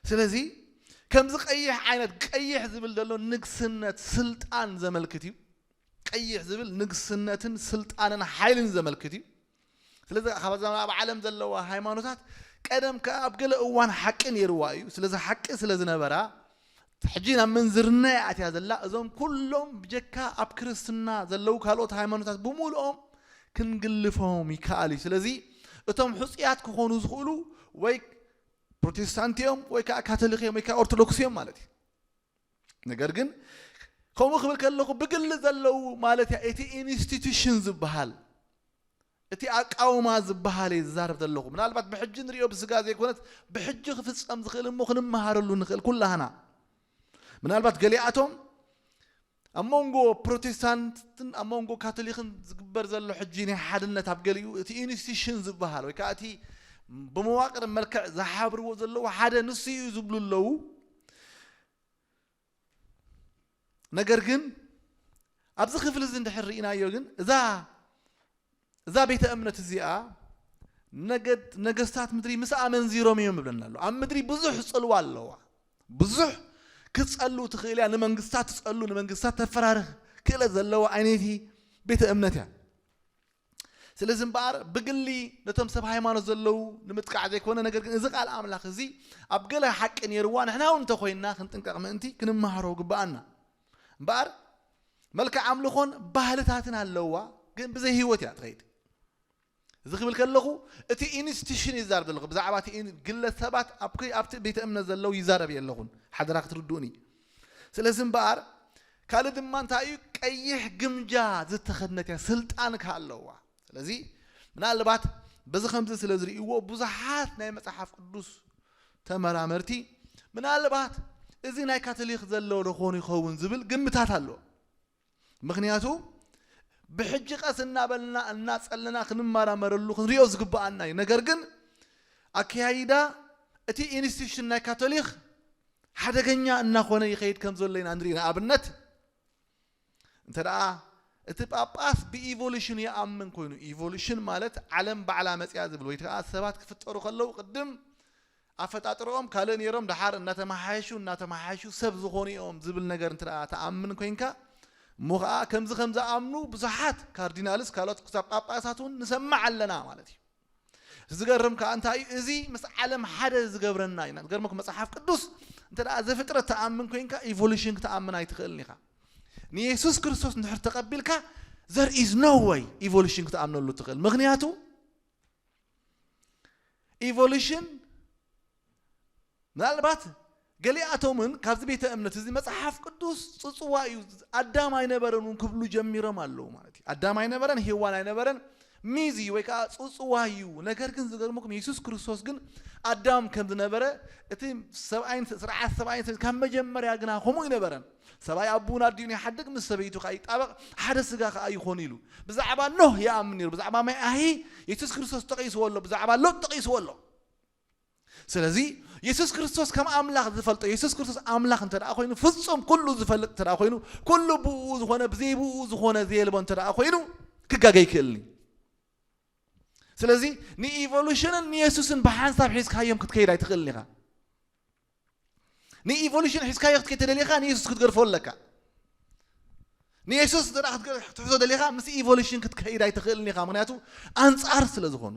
ስለዚ ከምዚ ቀይሕ ዓይነት ቀይሕ ዝብል ዘሎ ንግስነት ስልጣን ዘመልክት እዩ። ቀይሕ ዝብል ንግስነትን ስልጣንን ሓይልን ዘመልክት እዩ። ስለዚ ካብዛ ኣብ ዓለም ዘለዋ ሃይማኖታት ቀደም ከኣ ኣብ ገለ እዋን ሓቂ ነይርዋ እዩ። ስለዚ ሓቂ ስለ ዝነበራ ሕጂ ናብ ምንዝርና እያ ኣትያ ዘላ። እዞም ኩሎም ብጀካ ኣብ ክርስትና ዘለዉ ካልኦት ሃይማኖታት ብምሉኦም ክንግልፎም ይከኣል እዩ። ስለዚ እቶም ሕጹያት ክኾኑ ዝኽእሉ ወይ ፕሮቴስታንት እዮም ወይ ከዓ ካቶሊክ እዮም ወይ ከዓ ኦርቶዶክስ እዮም ማለት እዩ። ነገር ግን ከምኡ ክብል ከለኹ ብግሊ ዘለዉ ማለት እያ እቲ ኢንስቲቱሽን ዝበሃል እቲ ኣቃውማ ዝበሃል እየ ዝዛረብ ዘለኹ። ምናልባት ብሕጂ ንሪኦ ብስጋ ዘይኮነት ብሕጂ ክፍጸም ዝኽእል እሞ ክንመሃረሉ ንኽእል ኩላህና። ምናልባት ገሊኣቶም ኣብ መንጎ ፕሮቴስታንትን ኣብ መንጎ ካቶሊክን ዝግበር ዘሎ ሕጂ ናይ ሓድነት ኣብ ገሊኡ እቲ ኢንስቲቱሽን ዝበሃል ወይ ከዓ እቲ ብመዋቅር መልክዕ ዝሓብርዎ ዘለዉ ሓደ ንሱ እዩ ዝብሉ ኣለዉ። ነገር ግን ኣብዚ ክፍሊ እዚ እንድሕር ርኢናዮ ግን እዛ እዛ ቤተ እምነት እዚኣ ነገድ ነገስታት ምድሪ ምስ ኣመንዚሮም እዮም ይብለና ኣሎ። ኣብ ምድሪ ብዙሕ ጽልዋ ኣለዋ። ብዙሕ ክጸሉ ትኽእል እያ። ንመንግስታት ትጸሉ፣ ንመንግስታት ተፈራርህ ክእለት ዘለዋ ዓይነይቲ ቤተ እምነት እያ። ስለዚ እምበኣር ብግሊ ነቶም ሰብ ሃይማኖት ዘለዉ ንምጥቃዕ ዘይኮነ፣ ነገር ግን እዚ ቃል ኣምላኽ እዚ ኣብ ገለ ሓቂ ነይርዋ፣ ንሕና እውን እንተኾይንና ክንጥንቀቕ ምእንቲ ክንመሃሮ ግብኣና። እምበኣር መልክዕ ኣምልኾን ባህልታትን ኣለዋ፣ ግን ብዘይ ህይወት እያ ትኸይድ። እዚ ክብል ከለኹ እቲ ኢንስቲቱሽን ይዛረብ ዘለኹ፣ ብዛዕባ እቲ ኢን-፣ ግለሰባት ኣብ ከ-፣ ኣብቲ ቤተ እምነት ዘለዉ ይዛረብ የለኹን፣ ሓደራ ክትርድኡኒ። ስለዚ እምበኣር ካልእ ድማ እንታይ እዩ? ቀይሕ ግምጃ ዝተኸድነት እያ፣ ስልጣን ከኣ ኣለዋ። ስለዚ ምናልባት በዚ ከምዚ ስለ ዝርእይዎ ብዙሓት ናይ መጽሓፍ ቅዱስ ተመራመርቲ ምናልባት እዚ ናይ ካቶሊክ ዘሎ ዶ ኾን ይኸውን ዝብል ግምታት ኣሎ። ምኽንያቱ ብሕጂ ቀስ እናበልና እናጸለና ክንመራመረሉ ክንሪኦ ዝግብኣና እዩ። ነገር ግን ኣካያይዳ እቲ ኢንስቲትዩሽን ናይ ካቶሊክ ሓደገኛ እናኾነ ይኸይድ ከም ዘሎ ኢና ንርኢ። ንኣብነት እንተ ደኣ እቲ ጳጳስ ብኢቮሉሽን ይኣምን ኮይኑ፣ ኢቮሉሽን ማለት ዓለም ባዕላ መጽያ ዝብል ወይ ከዓ ሰባት ክፍጠሩ ከለዉ ቅድም ኣፈጣጥርኦም ካልእ ነይሮም፣ ደሓር እናተመሓየሹ እናተመሓየሹ ሰብ ዝኾኑ እዮም ዝብል ነገር እንተ ደኣ ተኣምን ኮይንካ፣ እሞ ኸዓ ከምዚ ከም ዝኣምኑ ብዙሓት ካርዲናልስ ካልኦት ክሳብ ጳጳሳት እውን ንሰምዕ ኣለና ማለት እዩ። ዝገርም ከኣ እንታይ እዩ? እዚ ምስ ዓለም ሓደ ዝገብረና ኢና። ዝገርመኩም መጽሓፍ ቅዱስ እንተ ደኣ ዘፍጥረት ተኣምን ኮይንካ ኢቮሉሽን ክትኣምን ኣይትኽእልን ኢኻ። ንየሱስ ክርስቶስ እንድሕር ተቐቢልካ there is no way ኢቮሉሽን ክትኣምነሉ ትኽእል። ምኽንያቱ ኢቮሉሽን ምናልባት ገሊኣቶምን ካብዚ ቤተ እምነት እዚ መጽሓፍ ቅዱስ ጽጽዋ እዩ፣ ኣዳም ኣይነበረን እውን ክብሉ ጀሚሮም ኣለዉ ማለት እዩ። ኣዳም ኣይነበረን፣ ሄዋን ኣይነበረን፣ ሚዚ ወይ ከዓ ጽጽዋ እዩ። ነገር ግን ዝገርመኩም የሱስ ክርስቶስ ግን ኣዳም ከም ዝነበረ እቲ ሰብኣይን ስርዓት ሰብኣይን ሰበይትን ካብ መጀመርያ ግና ከምኡ ኣይነበረን። ሰብኣይ ኣቡን ኣዲኡን ይሓድግ፣ ምስ ሰበይቱ ከዓ ይጣበቕ፣ ሓደ ስጋ ከዓ ይኾኑ ኢሉ ብዛዕባ ኖህ ይኣምን ነይሩ። ብዛዕባ ማይ ኣሂ የሱስ ክርስቶስ ጠቒስዎ ኣሎ፣ ብዛዕባ ሎጥ ጠቒስዎ ኣሎ። ስለዚ የሱስ ክርስቶስ ከም ኣምላኽ ዝፈልጦ፣ የሱስ ክርስቶስ ኣምላኽ እንተ ደኣ ኮይኑ፣ ፍጹም ኩሉ ዝፈልጥ እንተ ደኣ ኮይኑ፣ ኩሉ ብኡ ዝኾነ ብዘይብኡ ዝኾነ ዘየልቦ እንተ ደኣ ኮይኑ ክጋገ ይክእልኒ። ስለዚ ንኢቮሉሽንን ንየሱስን ብሓንሳብ ሒዝካዮም ክትከይድ ኣይትኽእልን ኢኻ። ንኢቮሉሽን ሒዝካዮ ክትከይድ ተደሊኻ ንየሱስ ክትገድፎ ኣለካ። ንየሱስ እንተ ደኣ ክትገ- ክትሕዞ ደሊኻ ምስ ኢቮሉሽን ክትከይድ ኣይትኽእልን ኢኻ። ምኽንያቱ ኣንጻር ስለ ዝኾኑ።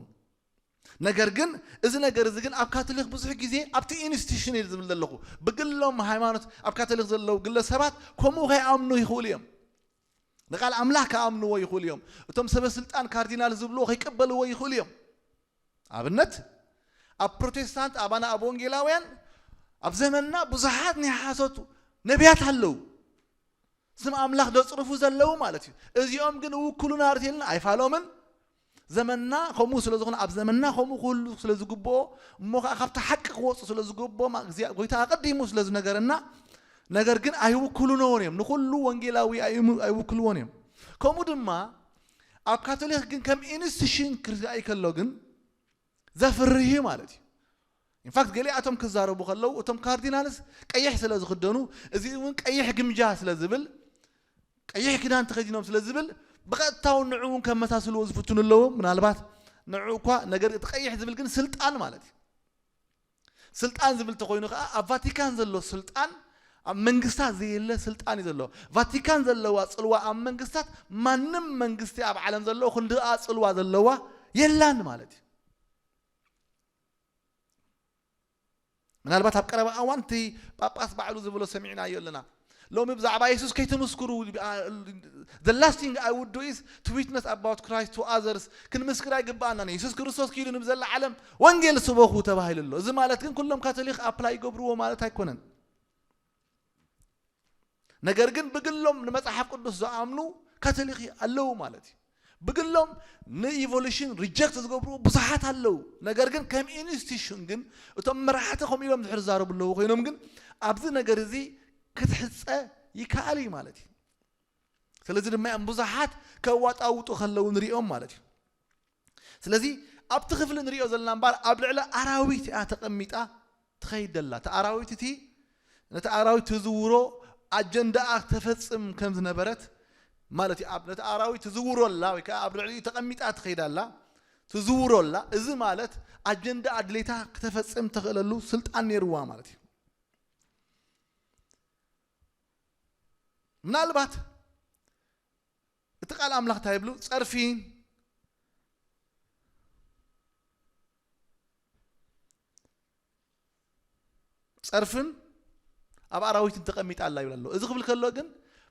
ነገር ግን እዚ ነገር እዚ ግን ኣብ ካቶሊክ ብዙሕ ግዜ ኣብቲ ኢንስቲትዩሽን እየ ዝብል ዘለኹ። ብግሎም ሃይማኖት ኣብ ካቶሊክ ዘለዉ ግለሰባት ከምኡ ከይኣምኑ ይኽእሉ እዮም። ንቃል ኣምላኽ ክኣምንዎ ይኽእሉ እዮም። እቶም ሰበ ስልጣን ካርዲናል ዝብልዎ ከይቀበልዎ ይኽእሉ እዮም። ኣብነት ኣብ ፕሮቴስታንት ኣባና ኣብ ወንጌላውያን ኣብ ዘመንና ብዙሓት ናይ ሓሶት ነቢያት ኣለዉ። ስም ኣምላኽ ደጽርፉ ዘለዉ ማለት እዩ። እዚኦም ግን ውክሉና ርቴልና ኣይፋሎምን። ዘመንና ከምኡ ስለ ዝኾነ ኣብ ዘመንና ከምኡ ክህሉ ስለ ዝግብኦ እሞ ከዓ ካብቲ ሓቂ ክወፁ ስለ ዝግብኦም እግዚኣብ- ጎይታ ኣቐዲሙ ስለ ዝነገረና ነገር ግን ኣይውክሉንዎን እዮም። ንኹሉ ወንጌላዊ ኣይም- ኣይውክልዎን እዮም። ከምኡ ድማ ኣብ ካቶሊክ ግን ከም ኢንስቲትዩሽን ክርኣይ ከሎ ግን ዘፍርህ እዩ ማለት እዩ። ኢንፋክት ገሊኣቶም ክዛረቡ ከለዉ እቶም ካርዲናልስ ቀይሕ ስለ ዝኽደኑ እዚ እውን ቀይሕ ግምጃ ስለ ዝብል ቀይሕ ክዳን ተኸዲኖም ስለ ዝብል ብቐጥታ እውን ንዑ እውን ከመሳስልዎ ዝፍትኑ ኣለዉ። ምናልባት ንዑ እኳ ነገር እቲ ቀይሕ ዝብል ግን ስልጣን ማለት እዩ። ስልጣን ዝብል ተኾይኑ ከዓ ኣብ ቫቲካን ዘሎ ስልጣን ኣብ መንግስታት ዘየለ ስልጣን እዩ ዘሎ። ቫቲካን ዘለዋ ፅልዋ ኣብ መንግስታት ማንም መንግስቲ ኣብ ዓለም ዘለዎ ክንድኣ ፅልዋ ዘለዋ የላን ማለት እዩ። ምናልባት ኣብ ቀረባ እዋን እቲ ጳጳስ ባዕሉ ዝብሎ ሰሚዕናዮ ኣለና። ሎሚ ብዛዕባ የሱስ ከይትምስክሩ the last thing I would do is to witness about Christ to others። ክንምስክር ኣይግባኣናን። የሱስ ክርስቶስ ኪዱ ንብዘላ ዓለም ወንጌል ስበኹ ተባሂሉ ኣሎ። እዚ ማለት ግን ኩሎም ካቶሊክ ኣፕላይ ይገብርዎ ማለት ኣይኮነን። ነገር ግን ብግሎም ንመጽሓፍ ቅዱስ ዝኣምኑ ካቶሊክ ኣለዉ ማለት እዩ። ብግሎም ንኢቮሉሽን ሪጀክት ዝገብሩ ብዙሓት ኣለዉ። ነገር ግን ከም ኢንስቲትዩሽን ግን እቶም መራሕቲ ከምኡ ኢሎም ዝሕር ዝዛረቡ ኣለዉ ኮይኖም ግን ኣብዚ ነገር እዚ ክትሕፀ ይከኣል እዩ ማለት እዩ። ስለዚ ድማ እዮም ብዙሓት ከዋጣውጡ ከለዉ ንሪኦም ማለት እዩ። ስለዚ ኣብቲ ክፍሊ ንሪኦ ዘለና እምበር ኣብ ልዕሊ ኣራዊት እያ ተቐሚጣ ትኸይድ ደላ። እቲ ኣራዊት እቲ ነቲ ኣራዊት ትዝውሮ ኣጀንዳኣ ተፈጽም ከም ዝነበረት ማለት እዩ። ኣብ ነቲ ኣራዊት ትዝውሮ ኣላ ወይ ከዓ ኣብ ልዕሊኡ ተቐሚጣ ትኸይድ ኣላ፣ ትዝውሮ ኣላ። እዚ ማለት ኣጀንዳ ኣድሌታ ክተፈጽም ተኽእለሉ ስልጣን ነይርዋ ማለት እዩ። ምናልባት እቲ ቃል ኣምላኽ እንታይ ይብሉ? ጸርፊ ጸርፍን ኣብ ኣራዊትን ተቐሚጣ ኣላ ይብል ኣሎ። እዚ ክብል ከሎ ግን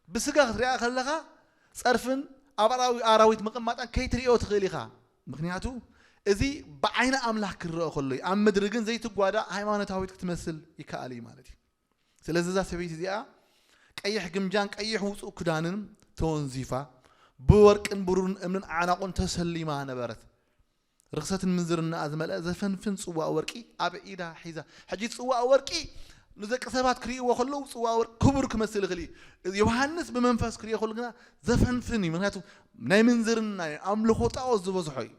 ብስጋ ክትሪኣ ከለኻ ጸርፍን ኣብ ኣራዊ- ኣራዊት ምቕማጣን ከይትሪኦ ትኽእል ኢኻ። ምኽንያቱ እዚ ብዓይኒ ኣምላኽ ክረአ ከሎ እዩ። ኣብ ምድሪ ግን ዘይትጓዳእ ሃይማኖታዊት ክትመስል ይከኣል እዩ ማለት እዩ። ስለዚ እዛ ሰበይቲ እዚኣ ቀይሕ ግምጃን ቀይሕ ውፁእ ክዳንን ተወንዚፋ ብወርቅን ብሩርን እምንን ዓናቑን ተሰሊማ ነበረት። ርኽሰትን ምንዝርናኣ ዝመልአ ዘፈንፍን ጽዋእ ወርቂ ኣብ ኢዳ ሒዛ። ሕጂ ጽዋእ ወርቂ ንደቂ ሰባት ክርእይዎ ከለዉ ጽዋ ወርቂ ክቡር ክመስል ይኽእል እዩ። ዮሃንስ ብመንፈስ ክርእዮ ከሎ ግና ዘፈንፍን እዩ። ምክንያቱ ናይ ምንዝርና እዩ፣ ኣምልኾ ጣዖት ዝበዝሖ እዩ።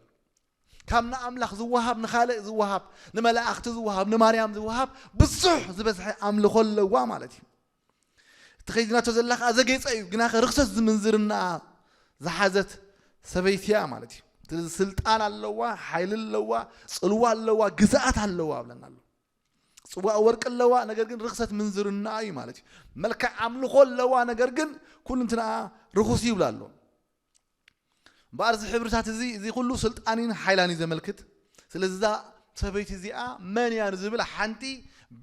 ካብ ንኣምላኽ ዝወሃብ፣ ንኻልእ ዝወሃብ፣ ንመላእኽቲ ዝወሃብ፣ ንማርያም ዝወሃብ ብዙሕ ዝበዝሐ ኣምልኾ ኣለዋ ማለት እዩ። እቲ ኸይድናቶ ዘላ ኸዓ ዘጌጸ እዩ፣ ግና ርኽሰት ዝምንዝርና ዝሓዘት ሰበይቲ እያ ማለት እዩ። ስለዚ ስልጣን ኣለዋ፣ ሓይሊ ኣለዋ፣ ጽልዋ ኣለዋ፣ ግዝኣት ኣለዋ ኣብለና ኣሎ። ጽዋእ ወርቂ ኣለዋ፣ ነገር ግን ርኽሰት ምንዝርና እዩ ማለት እዩ። መልክዕ ኣምልኾ ኣለዋ፣ ነገር ግን ኩሉ እንትንኣ ርኹስ ይብላ ኣሎ። እምበኣር እዚ ሕብርታት እዚ፣ እዚ ኩሉ ስልጣንን ሓይላን እዩ ዘመልክት። ስለዚ እዛ ሰበይቲ እዚኣ መን እያ ንዝብል ሓንቲ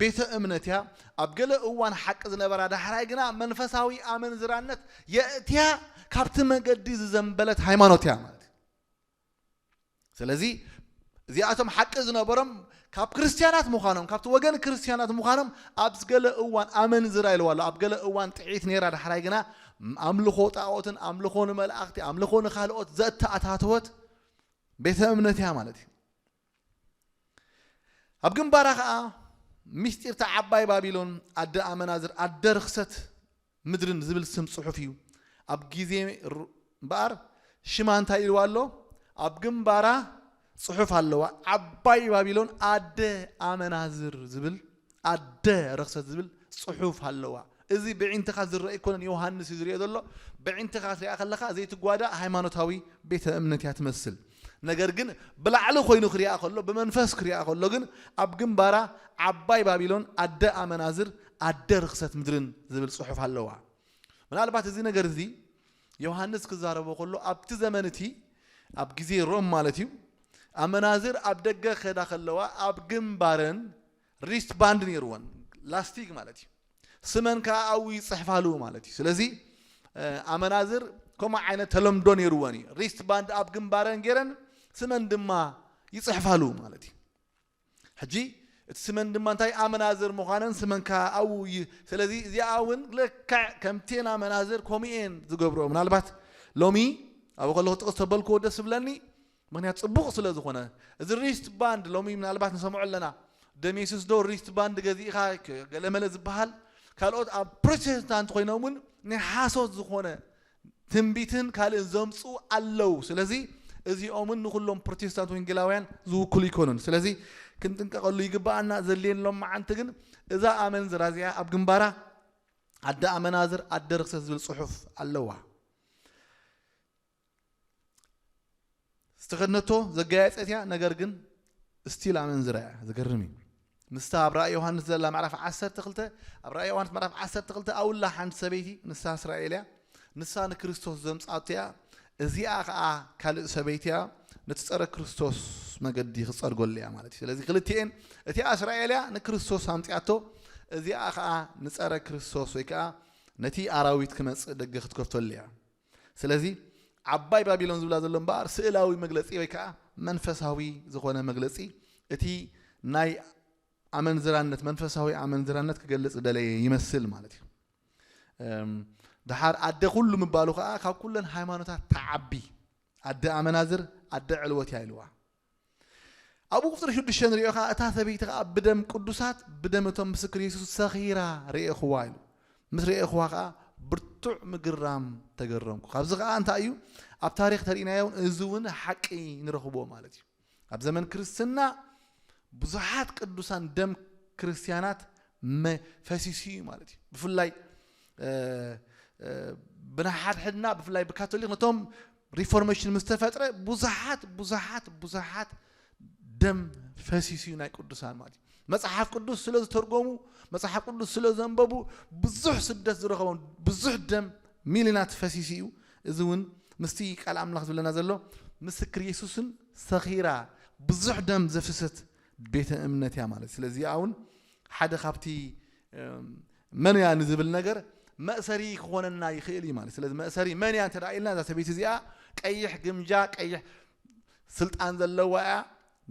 ቤተ እምነት እያ። ኣብ ገለ እዋን ሓቂ ዝነበራ፣ ዳሕራይ ግና መንፈሳዊ ኣመንዝራነት የእትያ ካብቲ መገዲ ዝዘንበለት ሃይማኖት እያ ማለት እዩ። ስለዚ እዚኣቶም ሓቂ ዝነበሮም ካብ ክርስትያናት ምዃኖም፣ ካብቲ ወገን ክርስትያናት ምዃኖም ኣብ ገለ እዋን ኣመንዝራ ኢልዋ ኣሎ። ኣብ ገለ እዋን ጥዒት ነይራ፣ ዳሕራይ ግና ኣምልኾ ጣዖትን ኣምልኾ ንመላእኽቲ፣ ኣምልኾ ንኻልኦት ዘተኣታተወት ቤተ እምነት እያ ማለት እዩ። ኣብ ግንባራ ኸዓ ምስጢርታ ዓባይ ባቢሎን ኣደ ኣመናዝር ኣደ ርኽሰት ምድርን ዝብል ስም ጽሑፍ እዩ። ኣብ ግዜ ሩ-፣ እምበኣር ሽማ እንታይ ኢልዋ ኣሎ? ኣብ ግንባራ ጽሑፍ ኣለዋ። ዓባይ ባቢሎን ኣደ ኣመናዝር ዝብል ኣደ ርኽሰት ዝብል ጽሑፍ ኣለዋ። እዚ ብዒንትኻ ዝረአ ኣይኮነን፣ ዮሃንስ እዩ ዝሪኦ ዘሎ። ብዒንትኻ ክትሪኣ ከለኻ ዘይትጓዳእ ሃይማኖታዊ ቤተ እምነት እያ ትመስል። ነገር ግን ብላዕሊ ኮይኑ ክሪኣ ከሎ፣ ብመንፈስ ክሪኣ ከሎ ግን ኣብ ግንባራ ዓባይ ባቢሎን ኣደ ኣመናዝር ኣደ ርኽሰት ምድርን ዝብል ጽሑፍ ኣለዋ። ምናልባት እዚ ነገር እዚ ዮሃንስ ክዛረቦ ከሎ ኣብቲ ዘመን እቲ ኣብ ግዜ ሮም ማለት እዩ፣ ኣመናዝር ኣብ ደገ ከዳ ከለዋ ኣብ ግንባረን ሪስት ባንድ ነይርወን፣ ላስቲክ ማለት እዩ። ስመን ከዓ ኣብኡ ይፅሕፋሉ ማለት እዩ። ስለዚ እ፣ ኣመናዝር ከምኡ ዓይነት ተለምዶ ነይርወን እዩ። ሪስት ባንድ ኣብ ግንባረን ገይረን ስመን ድማ ይፅሕፋሉ ማለት እዩ። ሕጂ እቲ ስመን ድማ እንታይ ኣመናዝር ምዃነን ስመን ከዓ ኣብኡ እዩ። ስለዚ እዚኣ እውን ልክዕ ከምቲ ኣመናዝር ከምኡ እየን ዝገብርኦ። ምናልባት ሎሚ ኣብኡ ከለኹ ጥቕስ ተበልክዎ ደስ ዝብለኒ ምክንያት ጽቡቕ ስለ ዝኾነ፣ እዚ ሪስት ባንድ ሎሚ ምናልባት ንሰምዖ ኣለና። ደሜስስ ዶ ሪስት ባንድ ገዚእኻ ገለመለ ዝበሃል፣ ካልኦት ኣብ ፕሮቴስታንት ኮይኖም እውን ናይ ሓሶት ዝኾነ ትንቢትን ካልእን ዘምጽኡ ኣለዉ። ስለዚ እዚኦምን ንኹሎም ፕሮቴስታንት ወንጌላውያን ዝውክሉ ይኮኑን። ስለዚ ክንጥንቀቐሉ ይግባኣና። ዘድልየን ሎም መዓንቲ ግን እዛ ኣመንዝራ እዚኣ ኣብ ግንባራ ኣደ ኣመናዝር ኣደ ርክሰት ዝብል ጽሑፍ ኣለዋ። ዝተኸድነቶ ዘጋየጸት እያ፣ ነገር ግን ስቲል ኣመንዝራ እያ። ዝገርም እዩ። ምስታ ኣብ ራእይ ዮሃንስ ዘላ ምዕራፍ ዓሰርተ ክልተ፣ ኣብ ራእይ ዮሃንስ ምዕራፍ ዓሰርተ ክልተ ኣውላ ሓንቲ ሰበይቲ ንሳ እስራኤል እያ። ንሳ ንክርስቶስ ዘምጻቶ እያ። እዚኣ ኸኣ ካልእ ሰበይቲ እያ፣ ነቲ ጸረ ክርስቶስ መገዲ ክጸርገሉ እያ ማለት እዩ። ስለዚ ክልቲኤን፣ እቲኣ እስራኤል እያ ንክርስቶስ ኣምጺኣቶ፣ እዚኣ ኸኣ ንጸረ ክርስቶስ ወይ ከኣ ነቲ ኣራዊት ክመጽእ ደገ ክትከፍተሉ እያ። ስለዚ ዓባይ ባቢሎን ዝብላ ዘሎ እምበኣር ስእላዊ መግለጺ ወይ ከዓ መንፈሳዊ ዝኾነ መግለጺ እቲ ናይ ኣመንዝራነት፣ መንፈሳዊ ኣመንዝራነት ክገልጽ ደለየ ይመስል ማለት እዩ። እም፣ ደሓር ኣደ ኩሉ ምባሉ ከዓ ካብ ኩለን ሃይማኖታት ተዓቢ፣ ኣደ ኣመናዝር፣ ኣደ ዕልወት እያ ኢልዋ። ኣብኡ ቁፅሪ ሽዱሽተ ንሪኦ ከዓ እታ ሰበይቲ ከዓ ብደም ቅዱሳት ብደም እቶም ምስክር የሱስ ሰኺራ ርኤኽዋ ኢሉ። ምስ ርኤኽዋ ከዓ ብርቱዕ ምግርራም ተገረምኩ። ካብዚ ከዓ እንታይ እዩ ኣብ ታሪክ ተሪእናዮ እውን እዚ እውን ሓቂ ንረኽቦ ማለት እዩ። ኣብ ዘመን ክርስትና ብዙሓት ቅዱሳን ደም ክርስትያናት መ-፣ ፈሲሱ እዩ ማለት እዩ። ብፍላይ እ፣ እ፣ ብናሓድሕድና ብፍላይ ብካቶሊክ ነቶም ሪፎርሜሽን ምስ ተፈጥረ ብዙሓት ብዙሓት ብዙሓት ደም ፈሲሱ እዩ ናይ ቅዱሳን ማለት እዩ። መጽሓፍ ቅዱስ ስለ ዝተርጎሙ፣ መጽሓፍ ቅዱስ ስለ ዘንበቡ ብዙሕ ስደት ዝረኸቦም ብዙሕ ደም ሚሊናት ፈሲሱ እዩ። እዚ እውን ምስቲ ቃል ኣምላኽ ዝብለና ዘሎ ምስክር የሱስን ሰኺራ ብዙሕ ደም ዘፍሰት ቤተ እምነት እያ ማለት። ስለዚ እውን ሓደ ካብቲ እም፣ መን እያ ንዝብል ነገር መእሰሪ ክኾነና ይኽእል እዩ ማለት። ስለዚ መእሰሪ መን እያ እንተ ደኣ ኢልና እዛ ሰበይቲ እዚኣ ቀይሕ ግምጃ፣ ቀይሕ ስልጣን ዘለዋ እያ።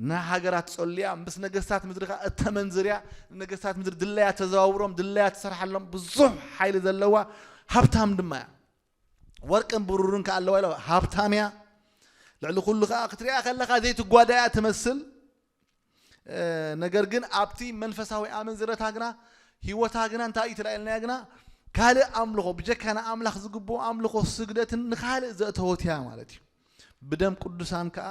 ንሃገራት ጸልያ ምስ ነገስታት ምድሪ ኸኣ እተመንዝር እያ። ንነገስታት ምድሪ ድለያ ተዘዋውሮም፣ ድለያ ትሰርሓሎም፣ ብዙሕ ሓይሊ ዘለዋ ሃብታም ድማ እያ። ወርቅን ብሩርን ከኣ ኣለዋ ኢለ ሃብታም እያ። ልዕሊ ኩሉ ከኣ ክትሪኣ ከለኻ ዘይትጓዳ እያ ትመስል። እ፣ ነገር ግን ኣብቲ መንፈሳዊ ኣመንዝረታ ግና ህይወታ ግና እንታይ እዩ ተላኢልናያ ግና ካልእ ኣምልኾ ብጀካ ንኣምላኽ ዝግብኦ ኣምልኾ ስግደትን ንኻልእ ዘእተወት እያ ማለት እዩ። ብደም ቅዱሳን ከዓ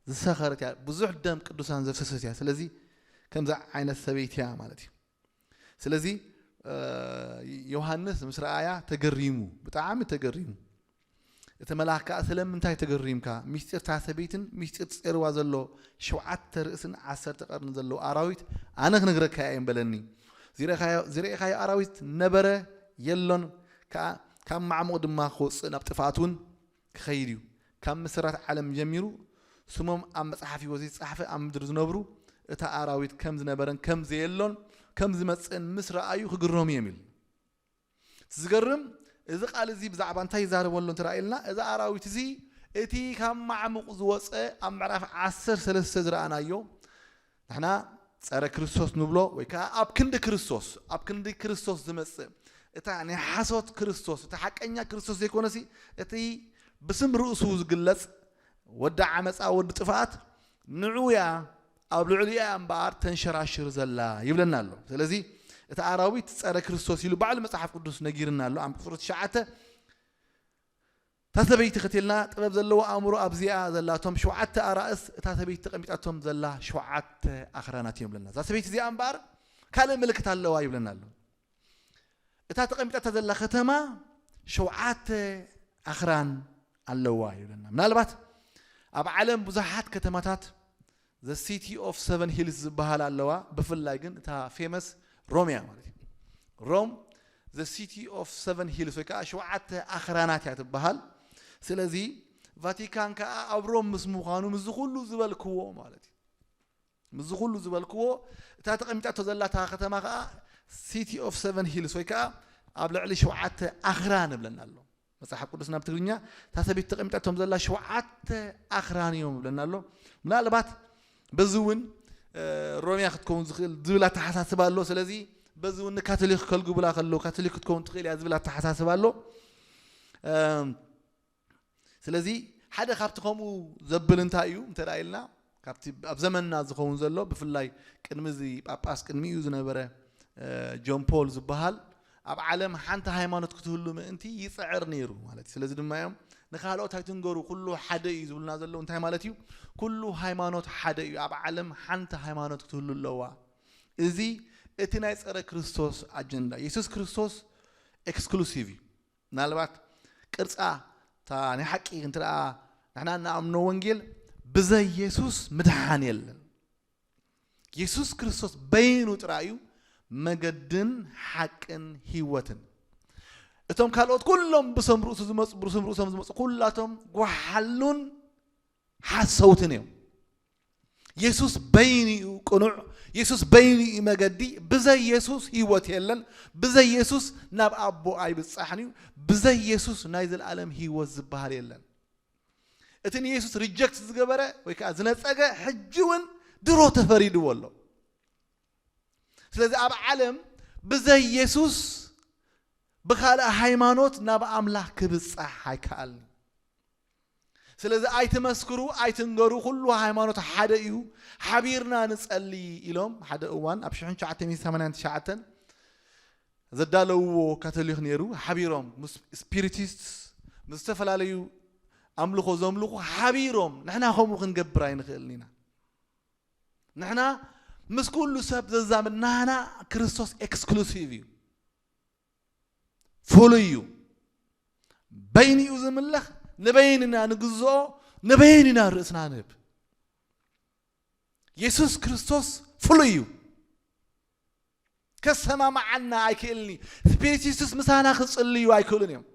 ዝሰኸረት እያ። ብዙሕ ደም ቅዱሳን ዘፍሰሰት እያ። ስለዚ ከምዚ ዓይነት ሰበይቲ እያ ማለት እዩ። ስለዚ ዮሃንስ ምስ ረኣያ ተገሪሙ፣ ብጣዕሚ ተገሪሙ። እቲ መልኣኽ ከኣ ስለምንታይ ተገሪምካ? ምስጢር እታ ሰበይትን ምስጢር ጸርዋ ዘሎ ሸውዓተ ርእስን ዓሰርተ ቀርኒ ዘለዎ ኣራዊት ኣነ ክነግረካ እየ በለኒ። ዝረእኻዮ ኣራዊት ነበረ የሎን፣ ከኣ ካብ ማዕሙቕ ድማ ክወጽእ ናብ ጥፍኣት እውን ክኸይድ እዩ። ካብ ምስራት ዓለም ጀሚሩ ስሞም ኣብ መጽሓፍ ህይወት ዝተጻሕፈ ኣብ ምድሪ ዝነብሩ እታ ኣራዊት ከም ዝነበረን ከም ዘየሎን ከም ዝመጽእን ምስ ረኣዩ ክግረሙ እዮም ኢሉ። ዝገርም፣ እዚ ቃል እዚ ብዛዕባ እንታይ ይዛረበሉ እንተ ኢልና፣ እዚ ኣራዊት እዚ እቲ ካብ ማዕሙቕ ዝወፀ ኣብ ምዕራፍ ዓሰርተ ሰለስተ ዝረኣናዮ ንሕና ጸረ ክርስቶስ ንብሎ ወይ ከዓ ኣብ ክንዲ ክርስቶስ ኣብ ክንዲ ክርስቶስ ዝመጽእ እታ ናይ ሓሶት ክርስቶስ እታ ሓቀኛ ክርስቶስ ዘይኮነሲ እቲ ብስም ርእሱ ዝግለጽ ወዲ ዓመፃ ወዲ ጥፍኣት ንዑ እያ ኣብ ልዕሊኡ እያ እምበኣር ተንሸራሽር ዘላ ይብለና ኣሎ። ስለዚ እቲ ኣራዊት ጸረ ክርስቶስ ኢሉ ባዕሉ መጽሓፍ ቅዱስ ነጊርና ኣሎ። ኣብ ቁጽሪ ትሽዓተ እታ ሰበይቲ ከትልና ጥበብ ዘለዎ ኣእምሮ ኣብዚኣ ዘላ እቶም ሸውዓተ ኣራእስ እታ ሰበይቲ ተቐሚጣቶም ዘላ ሸውዓተ ኣኽራናት እዮም ይብለና። እዛ ሰበይቲ እዚኣ እምበኣር ካልእ ምልክት ኣለዋ ይብለና ኣሎ። እታ ተቐሚጣታ ዘላ ከተማ ሸውዓተ ኣኽራን ኣለዋ ይብለና። ምናልባት ኣብ ዓለም ብዙሓት ከተማታት the city of seven hills ዝበሃል ኣለዋ። ብፍላይ ግን እታ ፌመስ ሮም እያ ማለት እዩ። ሮም the city of seven hills ወይ ከዓ ሸውዓተ ኣኽራናት እያ ትበሃል። ስለዚ ቫቲካን ከዓ ኣብ ሮም ምስ ምዃኑ ምስዚ ኩሉ ዝበልክዎ ማለት እዩ። ምስዚ ኩሉ ዝበልክዎ እታ ተቐሚጣቶ ዘላ እታ ከተማ ከዓ city of seven hills ወይ ከዓ ኣብ ልዕሊ ሸውዓተ ኣኽራን እብለና ኣሎ። መጽሓፍ ቅዱስ ናብ ትግርኛ እታ ሰበይቲ ተቐሚጣቶም ዘላ ሸውዓተ ኣኽራን እዮም እብለና ኣሎ። ምናልባት በዚ እውን ሮምያ ክትከውን ዝኽእል ዝብል ኣተሓሳስባ ኣሎ። ስለዚ በዚ እውን ንካቶሊክ ከልግቡላ ከለዉ ካቶሊክ ክትከውን ትኽእል እያ ዝብል ኣተሓሳስባ ኣሎ። ስለዚ ሓደ ካብቲ ከምኡ ዘብል እንታይ እዩ እንተ ኢልና ካብቲ ኣብ ዘመንና ዝኸውን ዘሎ ብፍላይ ቅድሚ እዚ ጳጳስ ቅድሚኡ ዝነበረ ጆን ፖል ዝበሃል ኣብ ዓለም ሓንቲ ሃይማኖት ክትህሉ ምእንቲ ይፅዕር ነይሩ ማለት እዩ። ስለዚ ድማ እዮም ንካልኦት ኣይትንገሩ ኩሉ ሓደ እዩ ዝብሉና ዘለዉ። እንታይ ማለት እዩ? ኩሉ ሃይማኖት ሓደ እዩ። ኣብ ዓለም ሓንቲ ሃይማኖት ክትህሉ ኣለዋ። እዚ እቲ ናይ ፀረ ክርስቶስ ኣጀንዳ። የሱስ ክርስቶስ ኤክስክሉሲቭ እዩ። ምናልባት ቅርፃ እታ ናይ ሓቂ እንተ ንሕና እንኣምኖ ወንጌል ብዘይ የሱስ ምድሓን የለን። የሱስ ክርስቶስ በይኑ ጥራይ እዩ መገድን ሓቅን ህይወትን። እቶም ካልኦት ኩሎም ብሰም ርእሱ ዝመፁ ብስም ርእሶም ዝመፁ ኩላቶም ጓሓሉን ሓሰውትን እዮም። የሱስ በይኑ እዩ ቅኑዕ። የሱስ በይኑ እዩ መገዲ። ብዘይ የሱስ ህይወት የለን። ብዘይ የሱስ ናብ ኣቦ ኣይብጻሕን እዩ። ብዘይ የሱስ ናይ ዘለኣለም ህይወት ዝበሃል የለን። እቲ ንየሱስ ሪጀክት ዝገበረ ወይ ከዓ ዝነጸገ ሕጂ እውን ድሮ ተፈሪድዎ ኣሎ። ስለዚ ኣብ ዓለም ብዘይ የሱስ ብኻልእ ሃይማኖት ናብ ኣምላኽ ክብጻሕ ኣይከኣልን። ስለዚ ኣይትመስክሩ ኣይትንገሩ፣ ኩሉ ሃይማኖት ሓደ እዩ፣ ሓቢርና ንጸሊ ኢሎም ሓደ እዋን ኣብ ሽሕን ትሽዓተ ሚእትን ሰማንያን ትሽዓተን ዘዳለውዎ ካቶሊክ ነይሩ። ሓቢሮም ምስ ስፒሪቲስት ምስ ዝተፈላለዩ ኣምልኾ ዘምልኹ ሓቢሮም ንሕና ከምኡ ክንገብር ኣይንኽእልን ኢና። ንሕና ምስ ኩሉ ሰብ ዘዛምድናና ክርስቶስ ኤክስክሉሲቭ እዩ። ፍሉይ እዩ። በይኑ እዩ ዝምለኽ፣ ንበይንና ንግዝኦ፣ ንበይንና ርእስና ንህብ። የሱስ ክርስቶስ ፍሉይ እዩ። ከሰማምዓና ኣይክእልን እዩ። ስፒሪቲስትስ ምሳና ክጽልዩ ኣይክእሉን እዮም።